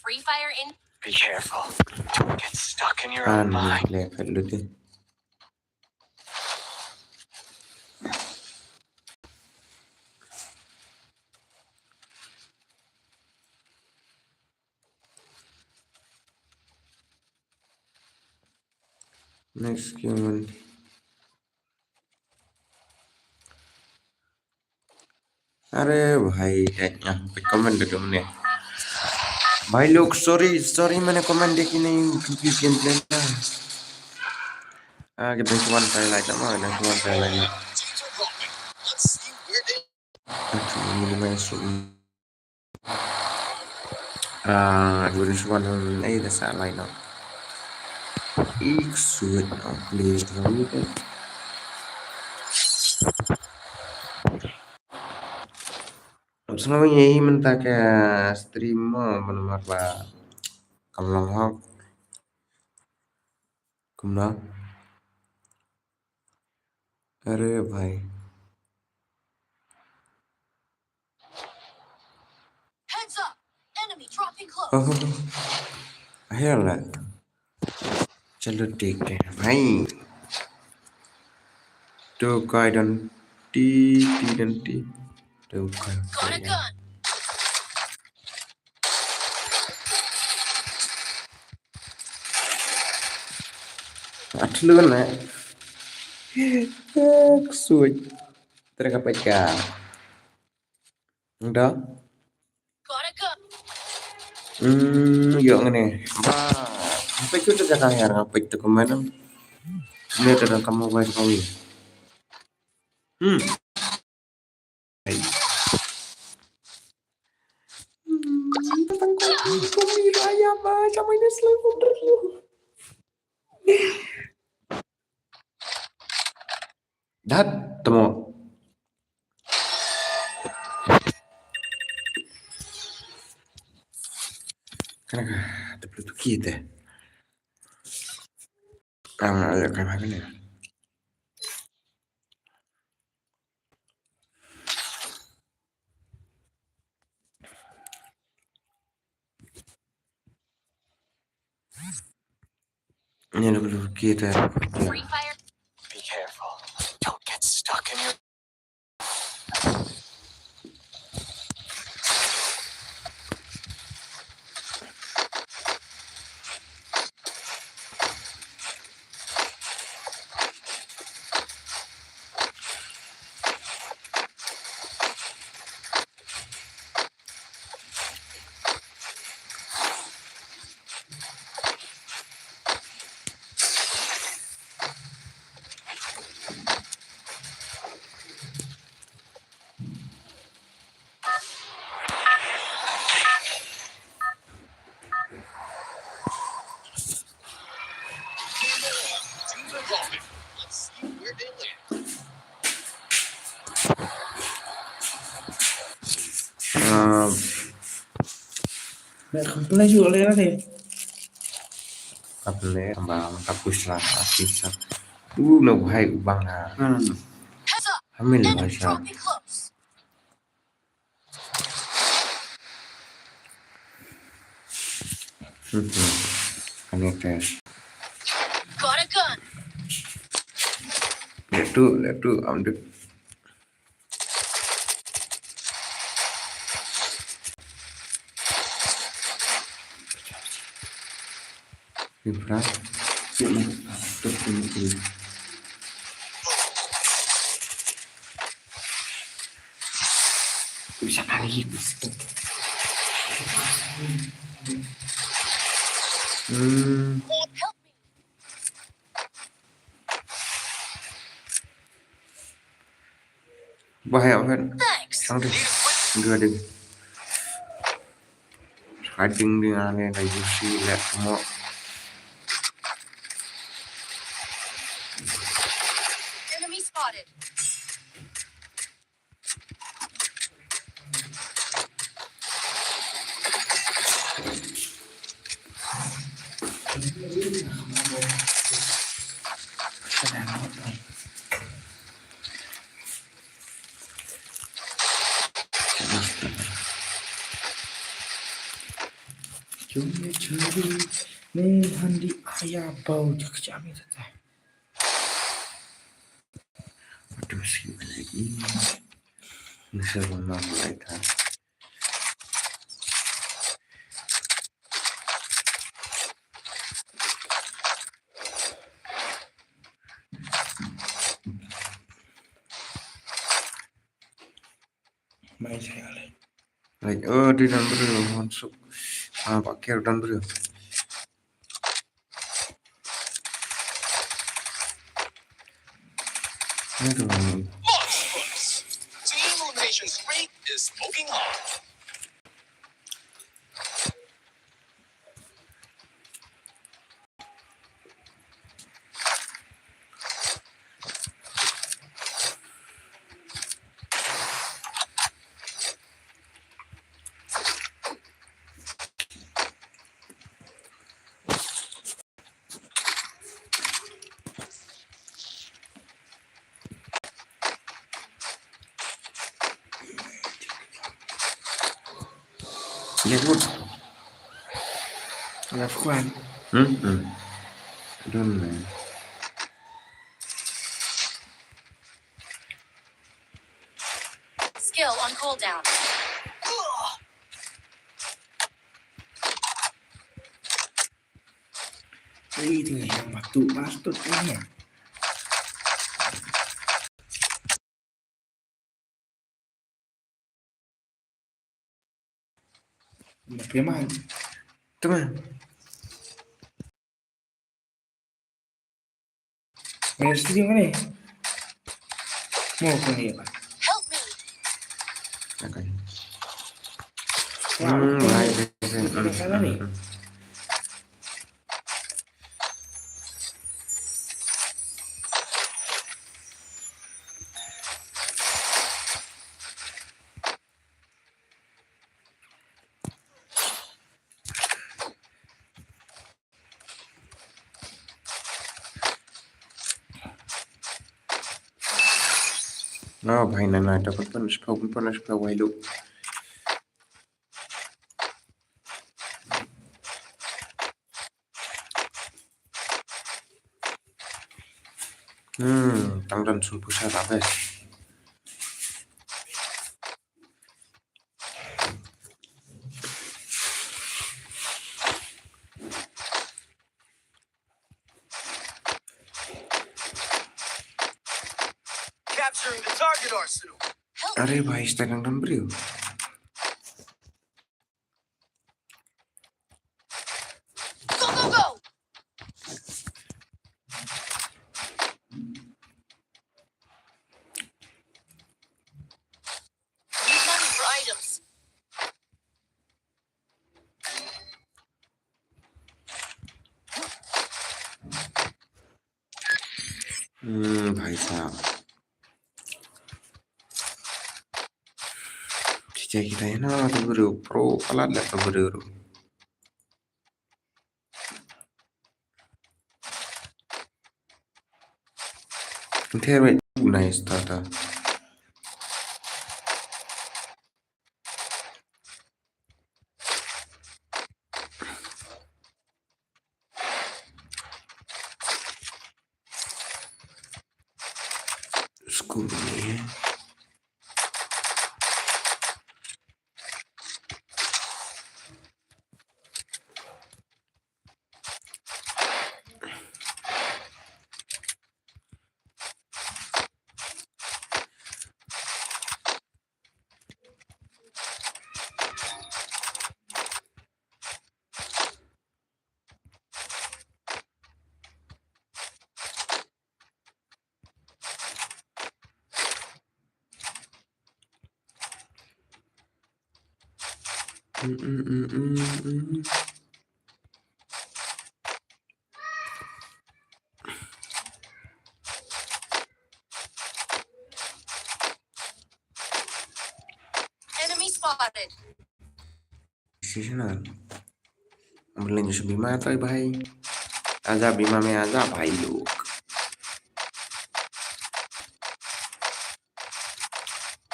Free Fire in. Be careful. Don't get stuck in your own mind. An le phet lut di. Next game. अरे भाई, comment da kumne. भाई लोग, sorry, sorry, मैंने comment देखी नहीं, क्योंकि गेम प्ले ना। Ah, kita cuma try lagi sama, kita cuma try lagi. Actually, minimize dulu. Ah, dua ribu sembilan belas, eh, dah salah line up. Ik suit, oh, play terlalu kan. Selalu ngi mynta ka stream mo, mana mar ba kam long hok. Kumno? अरे भाई। Heads up! Enemy dropping close. Oh, akhirnya. चलो ठीक है भाई। Tokai dan ti, ti dan ti. Tokai. Got a gun. Atlun eh. Ek suit. Terkapit ka. Dah. Got a gun. Hmm, yo ngene. Ba. Apa itu tu kata yang apa itu kemana? Ini ada kamu baik kau. Hmm. Hai. Hmm, tentang kau, kau ni raya ba, sama ini selalu terus. Dat, temo. Kana ka, ta plu tu ki te. Ka nga ya ka ma ne. Ni lo lo kita. Free Fire. Be careful. Don't get stuck in your Ah, nak complain juga boleh lah ni. Ap le ba ka push la ka push la. U no hai u bang ha. No, no, no. Hamil ba sha. Hmm. Connected. Got a gun. Letu, letu, am dek. Infra. Siap, Mas. Tuh, ini, ini. Bisa kali. Hmm. Bahaya kan? Sang ding. Dua ding. Sa ding ding ane na yusi let mo. Enemy spotted. Jong me chari, me handi aya bau jak chami tata. Aduh, si lagi. Nasa mama mulai ta. Mai saya le. Like, oh, di dan beri hon suk. Ah, pakai dan beri. Aduh. Team elimination spree is smoking hot. Jackwood. Left one. Hmm? Hmm. I don't know. Skill on cooldown. Ini yang batu bastut ini. Preman. Teman. Mana sini mana? Mau apa ni apa? Help me. Okay. Wah, hmm, okay. Right. Ini salah ni. Hmm. Oh, bhai, na, na, da pun, pun, pun, pun, pun, wai lu. Hmm, tang don sum pusa ta be. Capturing the target arsenal. Are bhai, ista nang dam briew. Go, go, go! Need money for items. Hmm, bhai sahab. Chichai kita hai na, tu bro, pro alat la tu bro. Ther wei, nice, ta, ta. Score ni. Mm, mm, mm, mm, mm. Enemy spotted. Shisha na. Ambulan ju bima toi bhai. Aja bima me aja bhai lok.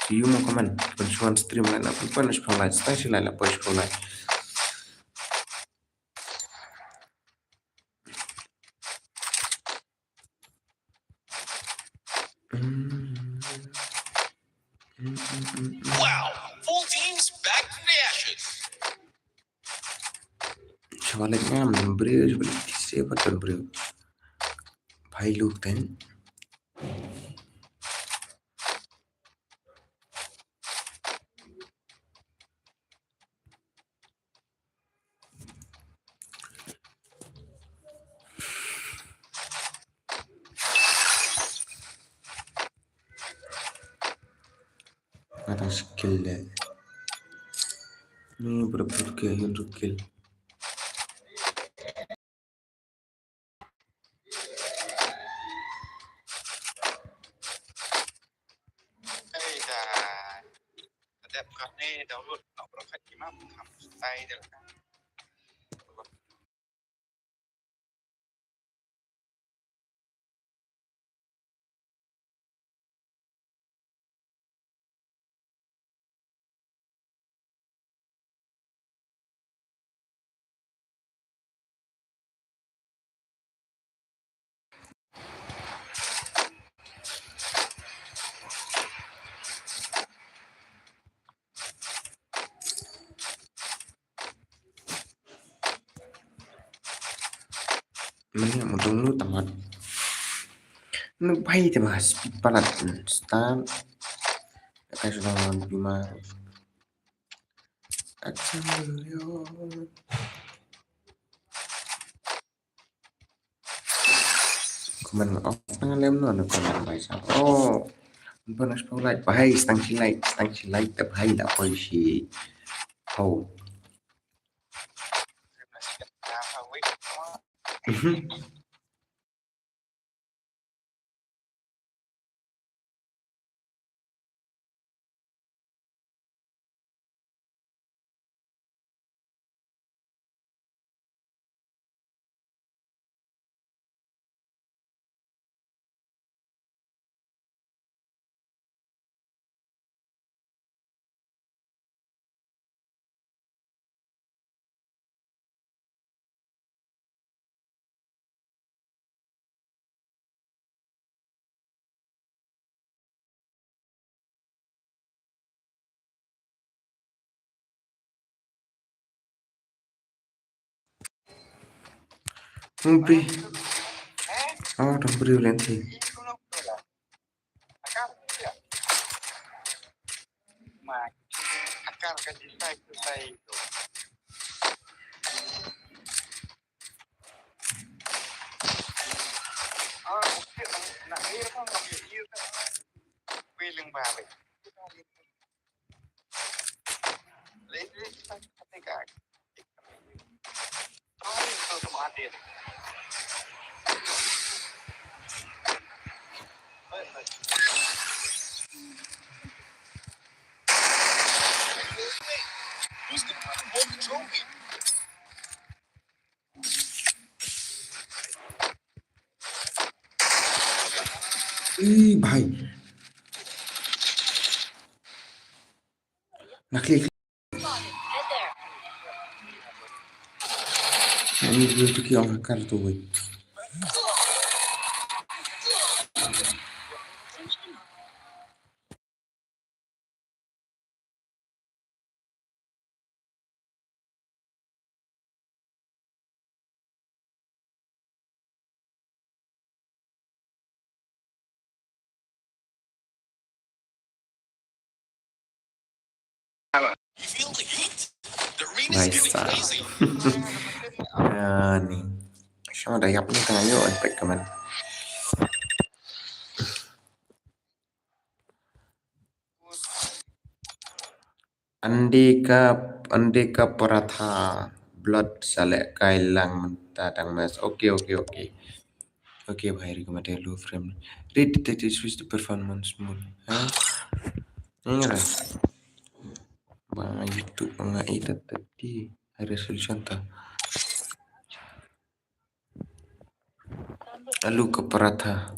Siyu mo kaman. Kan shuan stream la na pun pun shpang la. Stang shi la la pun shpang la. Wow, full teams back from the ashes. Shawalek ngam briew, shawalek kise patan briew. Bhai luk ten. Ada skill deh. Ni berapa ke yang skill? Ei da. Dep kane download nok berkat imam ham tai dep. Mane mo dong lu tamat. Nuk bhai te ba speed palat start. Ka sudah bima. Action. Comment off na lem no, no comment bai sa. Oh. Ban as pau like bai, stang shi like, stang shi like te bai la poi shi. Ho. Mumpi. Oh, dong beri lenti. Who's gonna come and hold the trophy? Ih, bhai. Nakli. Ani video tu ki ong hakar tu, wei. Nice. Ani. Shong da yap ni tang ayo, eh, pek kaman. Andika, Andika Paratha, blood sa leh kai lang mynta dang mes. Okay, okay, okay. Okay, bhai, recommend lu frame. Read the details with the performance mode. Ha? Ngara. Ba nga YouTube ba nga i ta tadi. High resolution ta. Alu ka paratha.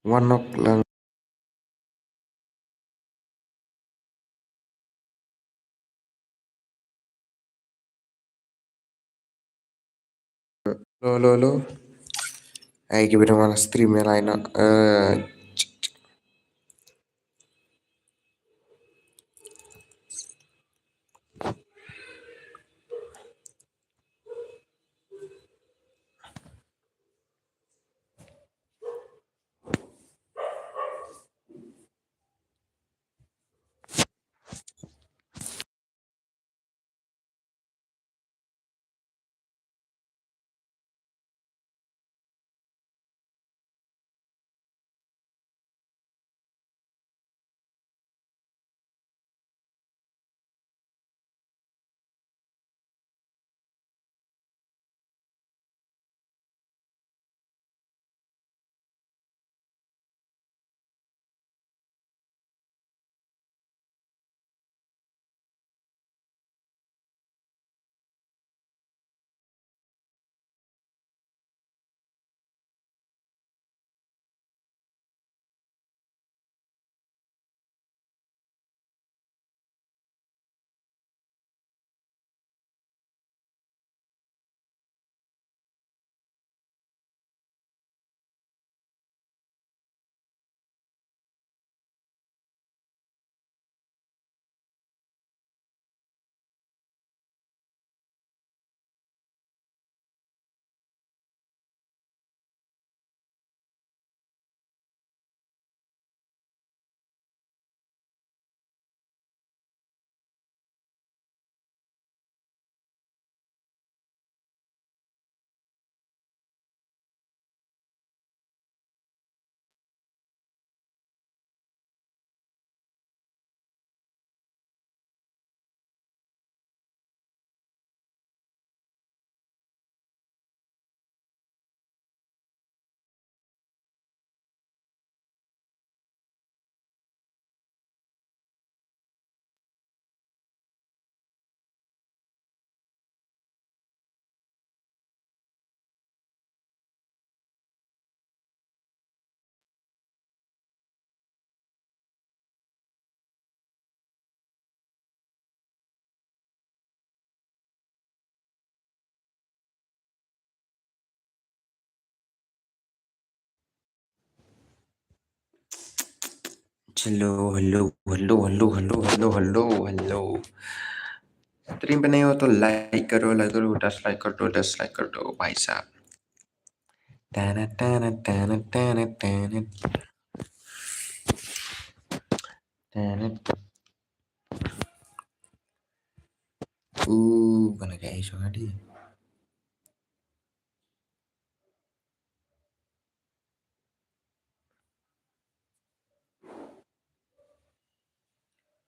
Wanok lang. Lo, lo, lo. Ai, ki bidang wala stream ya lain. Eh, Hello, hello, hello, hello, hello, hello, hello, hello. Stream पे नहीं हो तो like करो, like करो, दस like कर दो, दस like कर दो भाई साहब। Tana, tana, tana, tana, tana. Tana. Uh, kana ka isu ngadi.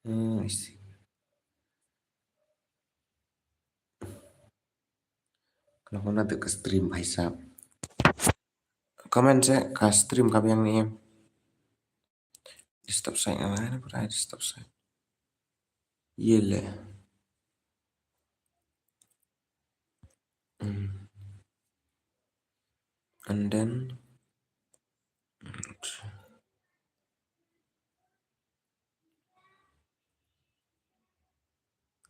Hmm, I see. Kano kano tu ka stream, bhai sahab. Comment se ka stream ka biang ni em. Desktop site nga lah, pura desktop site. Ye le. Hmm. And then,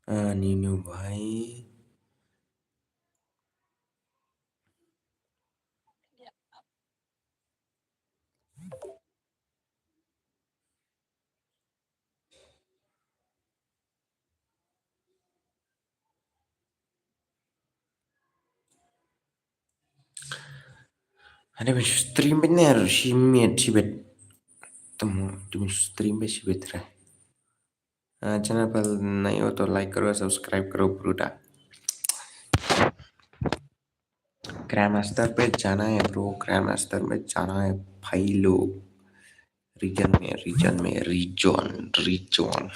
ah, Nino bhai. Ada bin stream bener, shi miet, shi bet. Temu, tu bin stream bet, shi bet re. Ah, channel पर नए हो तो like करो, subscribe करो, ब्रूडा। Grandmaster पे जाना है bro, Grandmaster में जाना है भाई लोग। Region में, region में, region, region.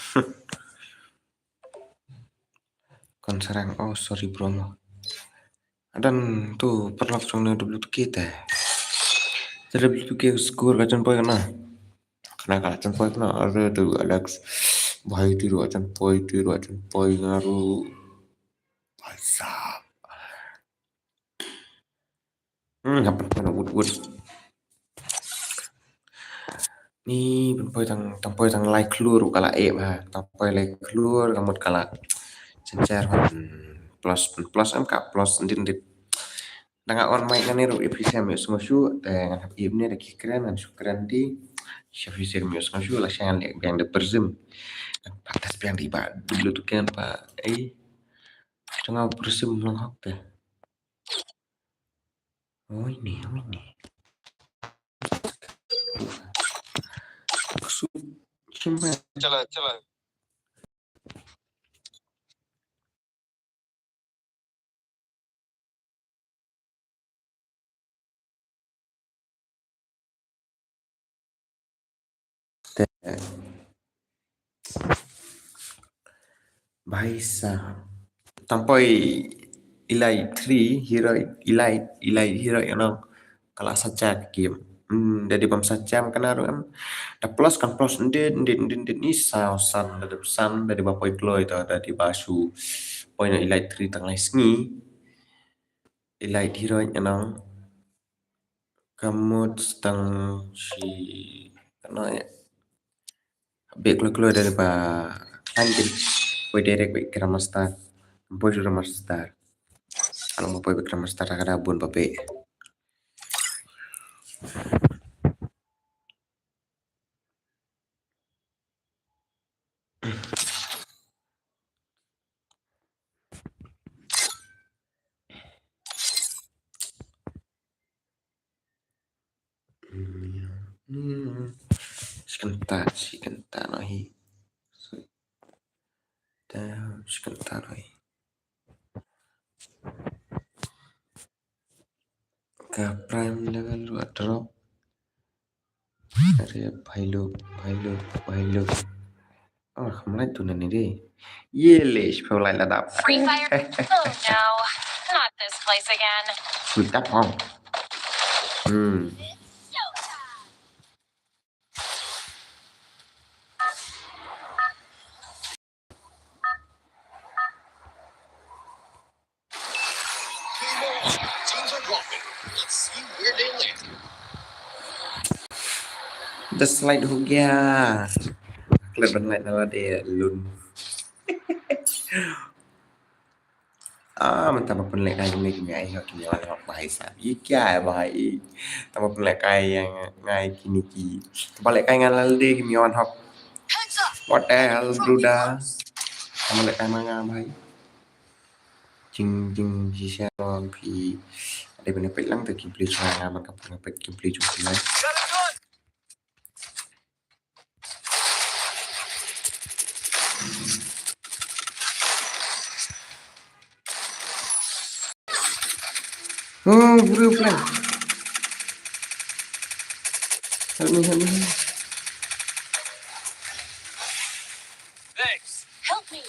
Kon sarang, oh sorry bro mo. Adan tu paralok jong ne W two K te. Te W two K score ka jan poi kana. Kana ka jan poi kana, are tu Alex. Bhai tu ro jan poi, tu ro jan poi ngaru. Bhai sahab. Hmm, happen kana wood wood. Ni pynpoi tang, tang poi tang lai klur ka la eh ba. Tang poi lai klur ka mut ka la. Chanchar ban plus, pyn plus em ka plus ndit ndit. Da nga on mic nga ne ruh ïa phi sem ïohsngew shuh, te ngan hap ïa ne da ki kren, ngan shu kren di. Sha phi sem ïohsngew shuh, lashai ngan leh biang da Prism. Ngan practice biang di ba, dulu tu kren ba, eh. Jong nga Prism long hok te. Oi ni, oi ni. Ksu, simpan. Chala, chala. Te. Bhai sa. Tang poi Elite three hero, Elite, Elite hero, you know. Ka la sacha ka game. Hmm, da dei bam sacha em kane ruh em. Da plus kan plus ndit, ndit, ndit, ndit ni saw san, da dei san, da dei ba poi kloi to, da dei ba shu. Poi na Elite three tang lai sngi. Elite hero, you know. Ka mut tang shi, ano ya. Bek kloi kloi da dei ba khlaiñ kin. Poi direct bek Grandmaster. Poi shu Grandmaster. Ano ma poi bek Grandmaster ka da bun ba bek. Shi kynta, shi kynta noh hi. Shi kynta noh hi. Ka prime level ruh drop. Are bhai lok, bhai lok, bhai lok. Oh, kham lait tu nani de. Ye le, shphew lait la dap. Free Fire. Oh no, not this place again. Sweet tap hong. Hmm. Teams are dropping. Let's see where they land. The slide ho gaya. Klet ban lait na la de lun. Ah, mynta ba pynlehkai ne ki ngai ho ki ngai ho bhai sa. Ye kya hai bhai? Tang ba pynlehkai ïa ngai kine ki. Tang ba lehkai ngan la de ki ngai ho. What the hell, Bruda? Tang ba lehkai ma nga bhai. Jing, jing, shisha long phi. Ade bene pet lang te gameplay jong nga, man ka pung pet gameplay jong phi. Oh, bro, plan. Help me, help me, help me. Thanks. Help me.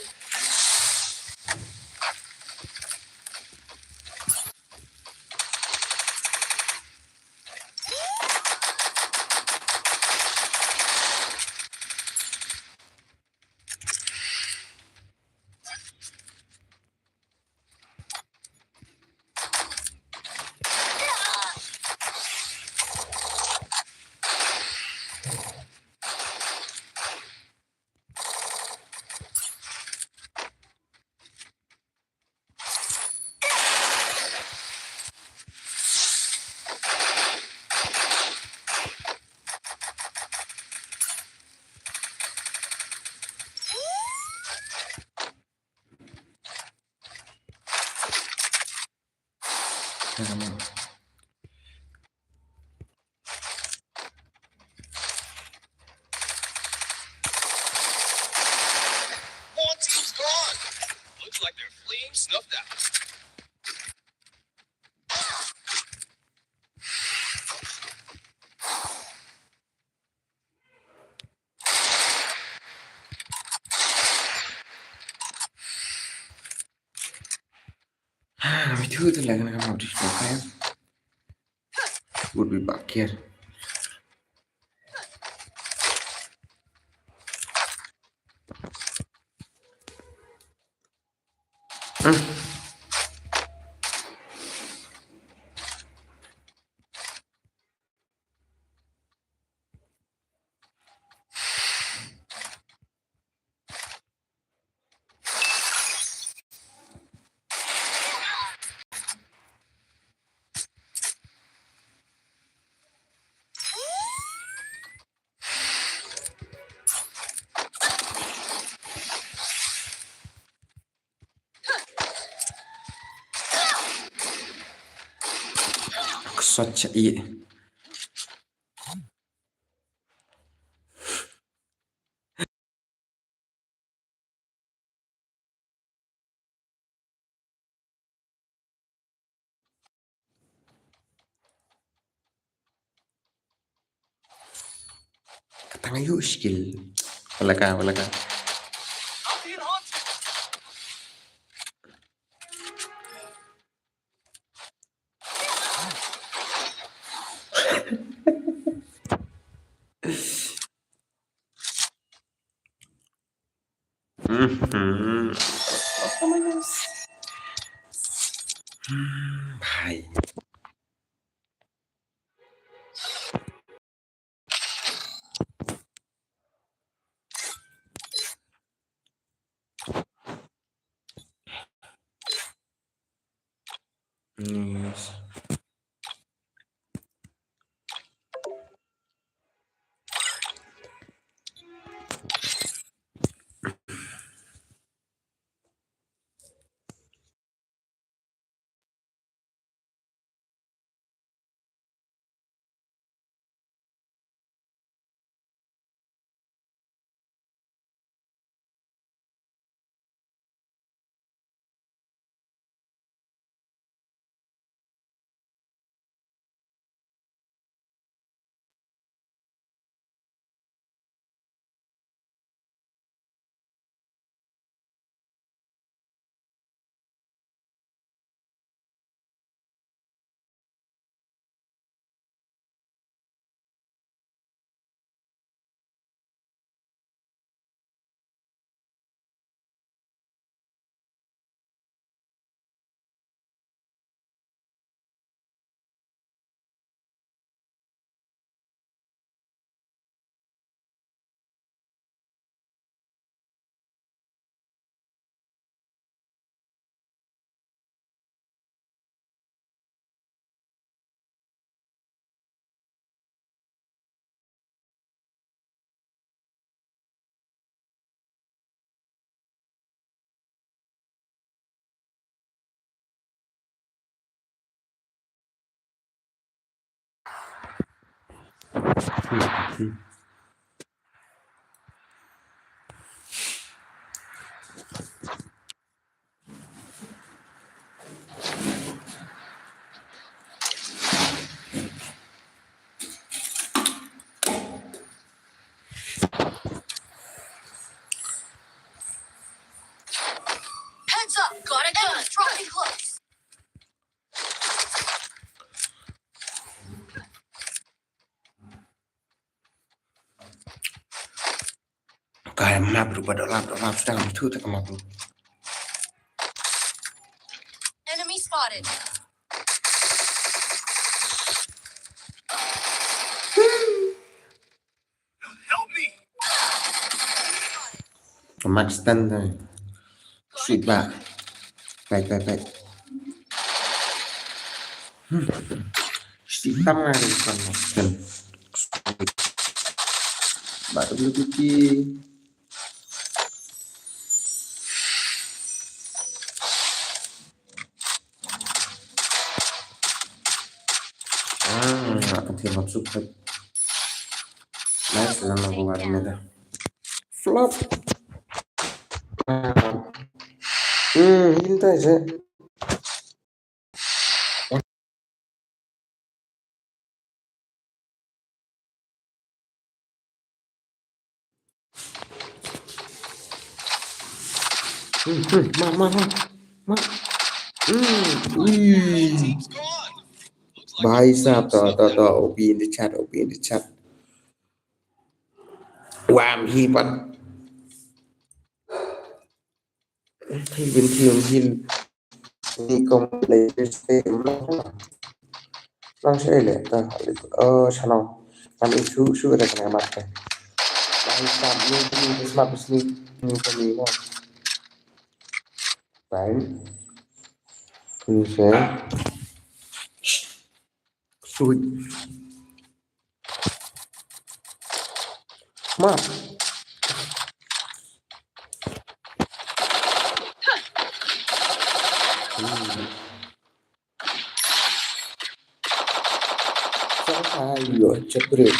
One team's gone. Looks like they're fleeing snuffed out. Ah, me too, the lag na kam out is okay. Would be back here. Hmm. Ksot cha i. Kata nga ïoh skill. Wala ka, wala ka. Mhm. Hmm, bhai. Yes. Heads up, got a gun. Dropping close. Ka map ruh ba dap lap, dap lap sdang, tu tak map ruh. Enemy spotted. Max ten dai. Sweet ba. Baik, baik, baik. Hmm. Sweet tam ngai Max ten. Ba tu dulu cuci. Ah, okay, masuk. Nice, lang aku warna dah. Flop. Hmm, hintai je. Hmm, hmm, ma, ma, ma. Ma. Hmm, ui. Bhai sahab, to, to, to, O P in the chat, O P in the chat. Wam hi pat. Hi bin hi, hi. Ni kom le se lang. Lang se le ta. Oh, shalom. Kan isu, isu ada kena mat ke. Bhai sahab ni, ni, ni, smart bisni. Ni, ni, ni, ni. Fine. Ni se. Sweet. Smart. Hmm. Ayo, jabri.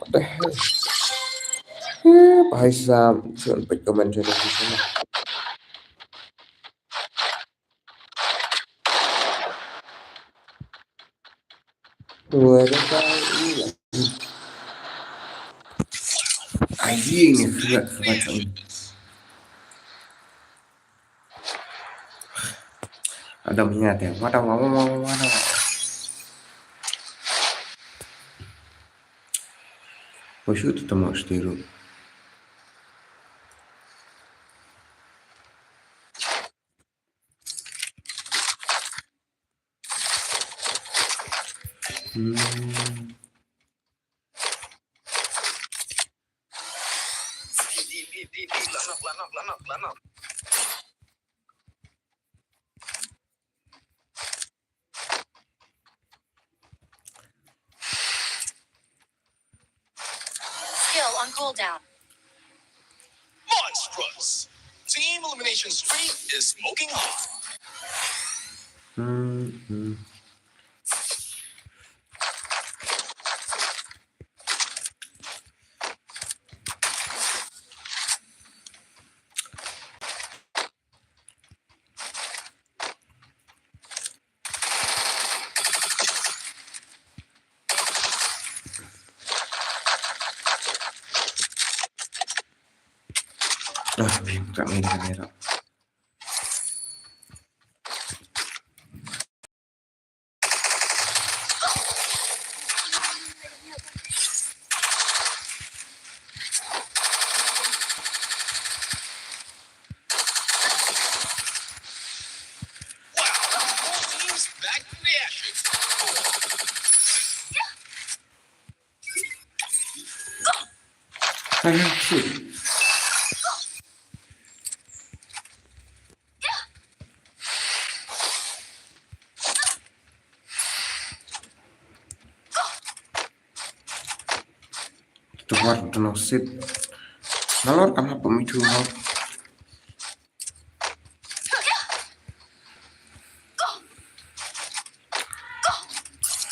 What the hell? Eh, bhai sahab, chuan peit comment chuan peit comment. Where the hell is it? Ai, ini surat, surat ini. Adam ingat ya, wada, wada, wada, wada. Wa shu tu tamo stiru. Hmm. Skill on cooldown. Monstrous! Team Elimination Streak is smoking hot. Hmm, hmm. Ah, bingung tak main kamera. Ayo, shit. Tuwar tuno sit. Nalor kam hap pemitu hap.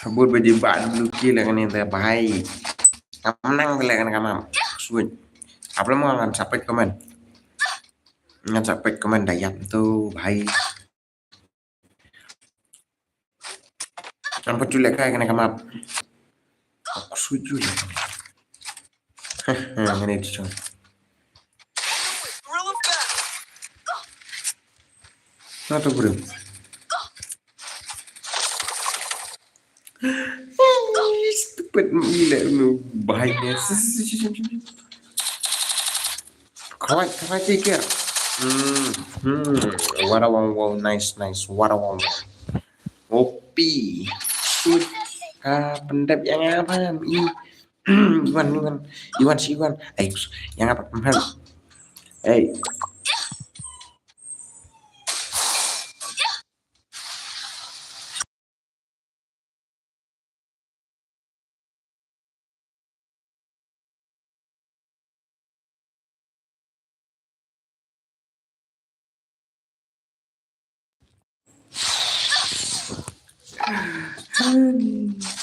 Habur bedi ba dulu ki lengan ni teh bahai. Kam nang lengan kam hap. Suit. Apa mau ngan sapet komen. Ngan sapet komen dayap tu bahai. Nampak julek kai kena kamap. Aku sujud. Heh, ngene tu cong. Nah, tu bro. Stupid gila nu bahaya. Kawat, kawat tiga. Hmm, hmm. What a wow, wow, nice, nice. What a wow. Opi. Sud. Ah, pendap yang apa? I. Iwan, Iwan. Iwan si Iwan. Eh, yang apa? Hmm. Eh.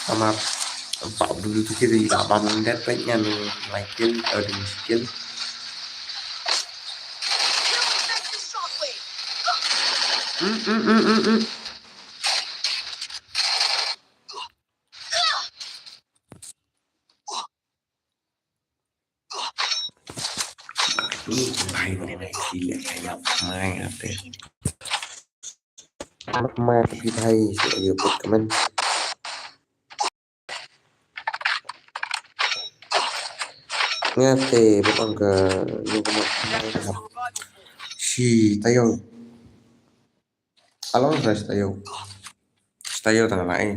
Ama, empat dulu tu kiri lah, bang, dia tanya ni, Michael, ada skill. Hmm, hmm, hmm, hmm, hmm. Ni, bhai, bhai, bhai, sila kaya mai ate. Mai tapi bhai, sila ye put kaman. Ngate, bukan ke, lu kena mai. Si Tayo. Along sa si Tayo. Si Tayo tang lai.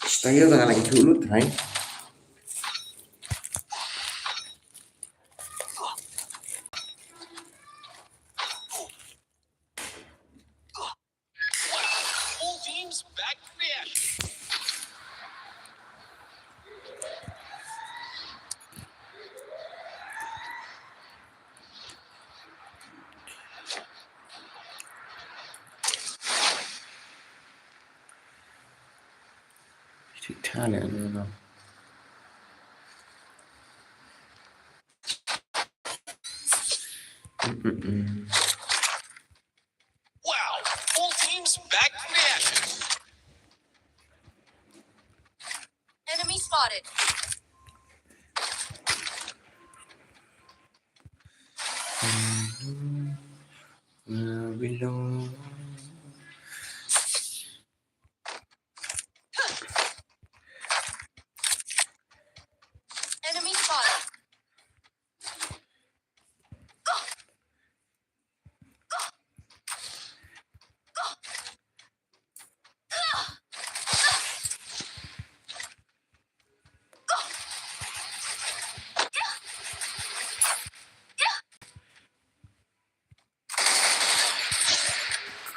Si Tayo tang lai, chu lut hai. Full teams back to the action. Italian, no, no. Mm-mm-mm. Wow, full teams back from the ashes. Enemy spotted. Where we belong. Enemy spotted.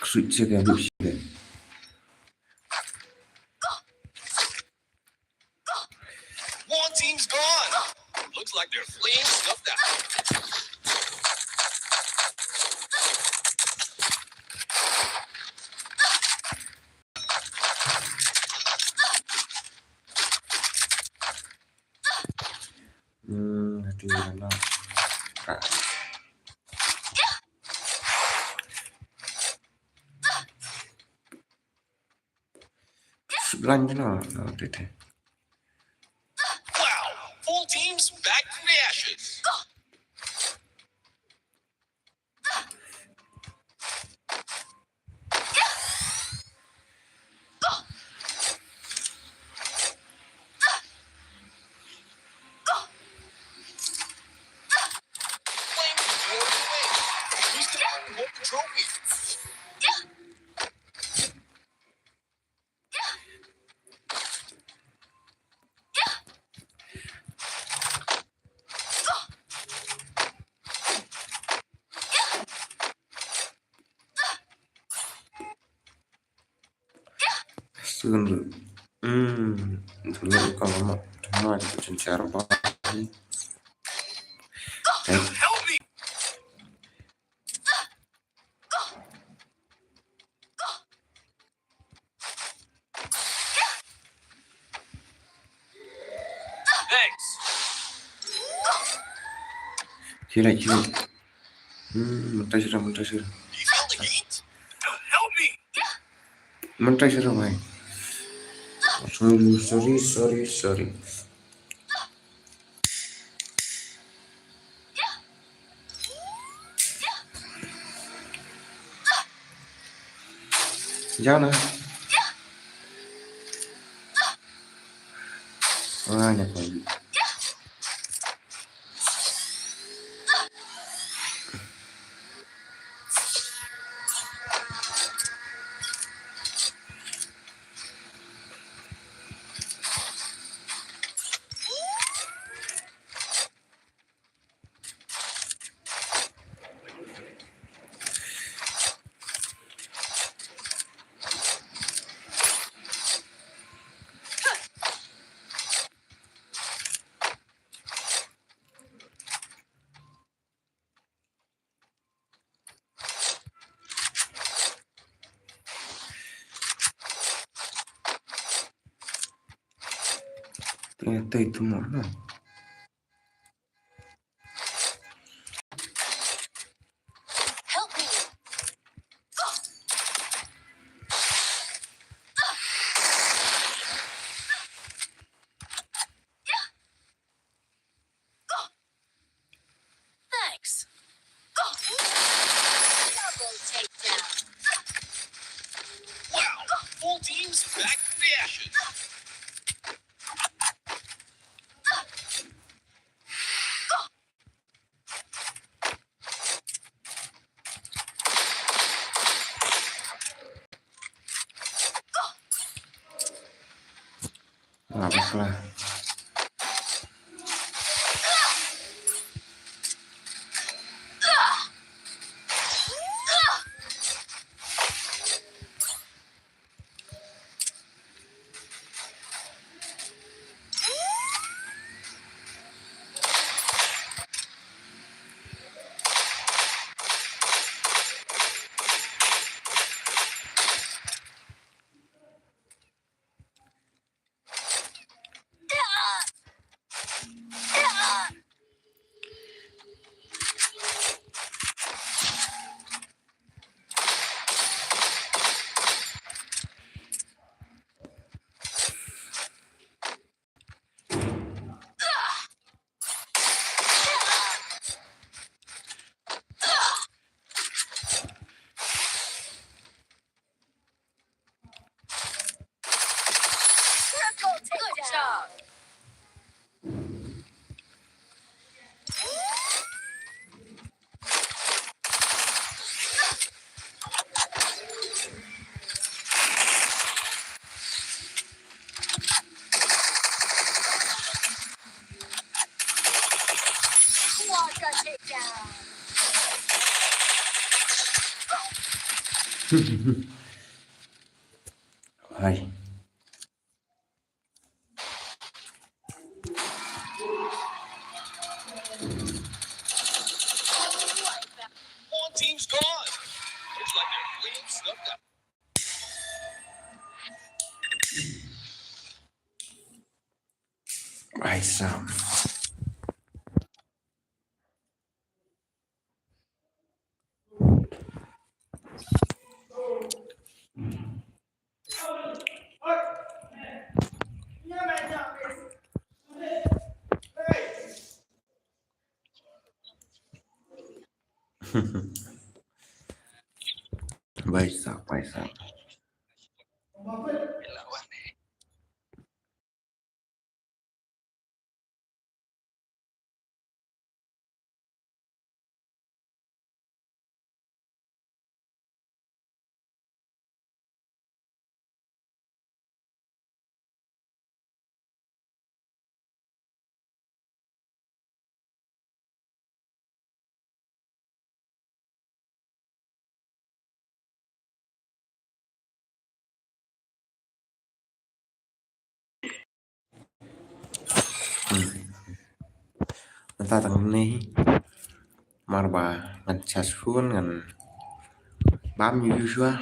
Ksuit sha ka bush. One team's gone. Looks like they're fleeing snuffed out. Hmm, hati mana? Ah. Blind, you know. No, did he? Wow! Full teams back from the ashes. Flames for the win. Who's gonna hold the trophy? Soon. Hmm. Dulu ka mama. Tama di kucing cerba. Eh. Thanks. Sila, sila. Hmm, mynta sila, mynta sila. You feel the heat? Help me. Mynta sila, bhai. Sorry, sorry, sorry, sorry. Jana. Ah, nya pagi. Te, te, tu mo, no? Help me. Thanks. Double takedown. Wow, full teams back from the ashes. Ah, bakla. Hai. One team's gone. Looks like they're clean snuffed out. Ai, sam. Baisa, baisa. Hmm. Mynta tang ne, mar ba ngan shah shun, ngan bam ïa u shuwa.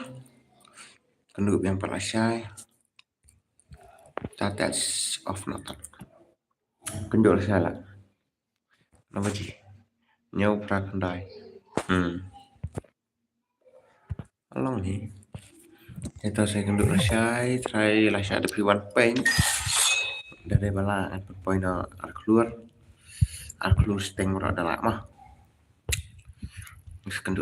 Kynduh biang pat lashai. Ta test off na tak. Kynduh lashai la. Naba ji? Hynñiew phra khyndai. Hmm. Long hi. Ïa to sa kynduh lashai, trai lashai da phi wan pyn. Da dei ba lah ngan pyn pyn da ar klur. Ar klur steng baroh da lah ma. Ngi sa kynduh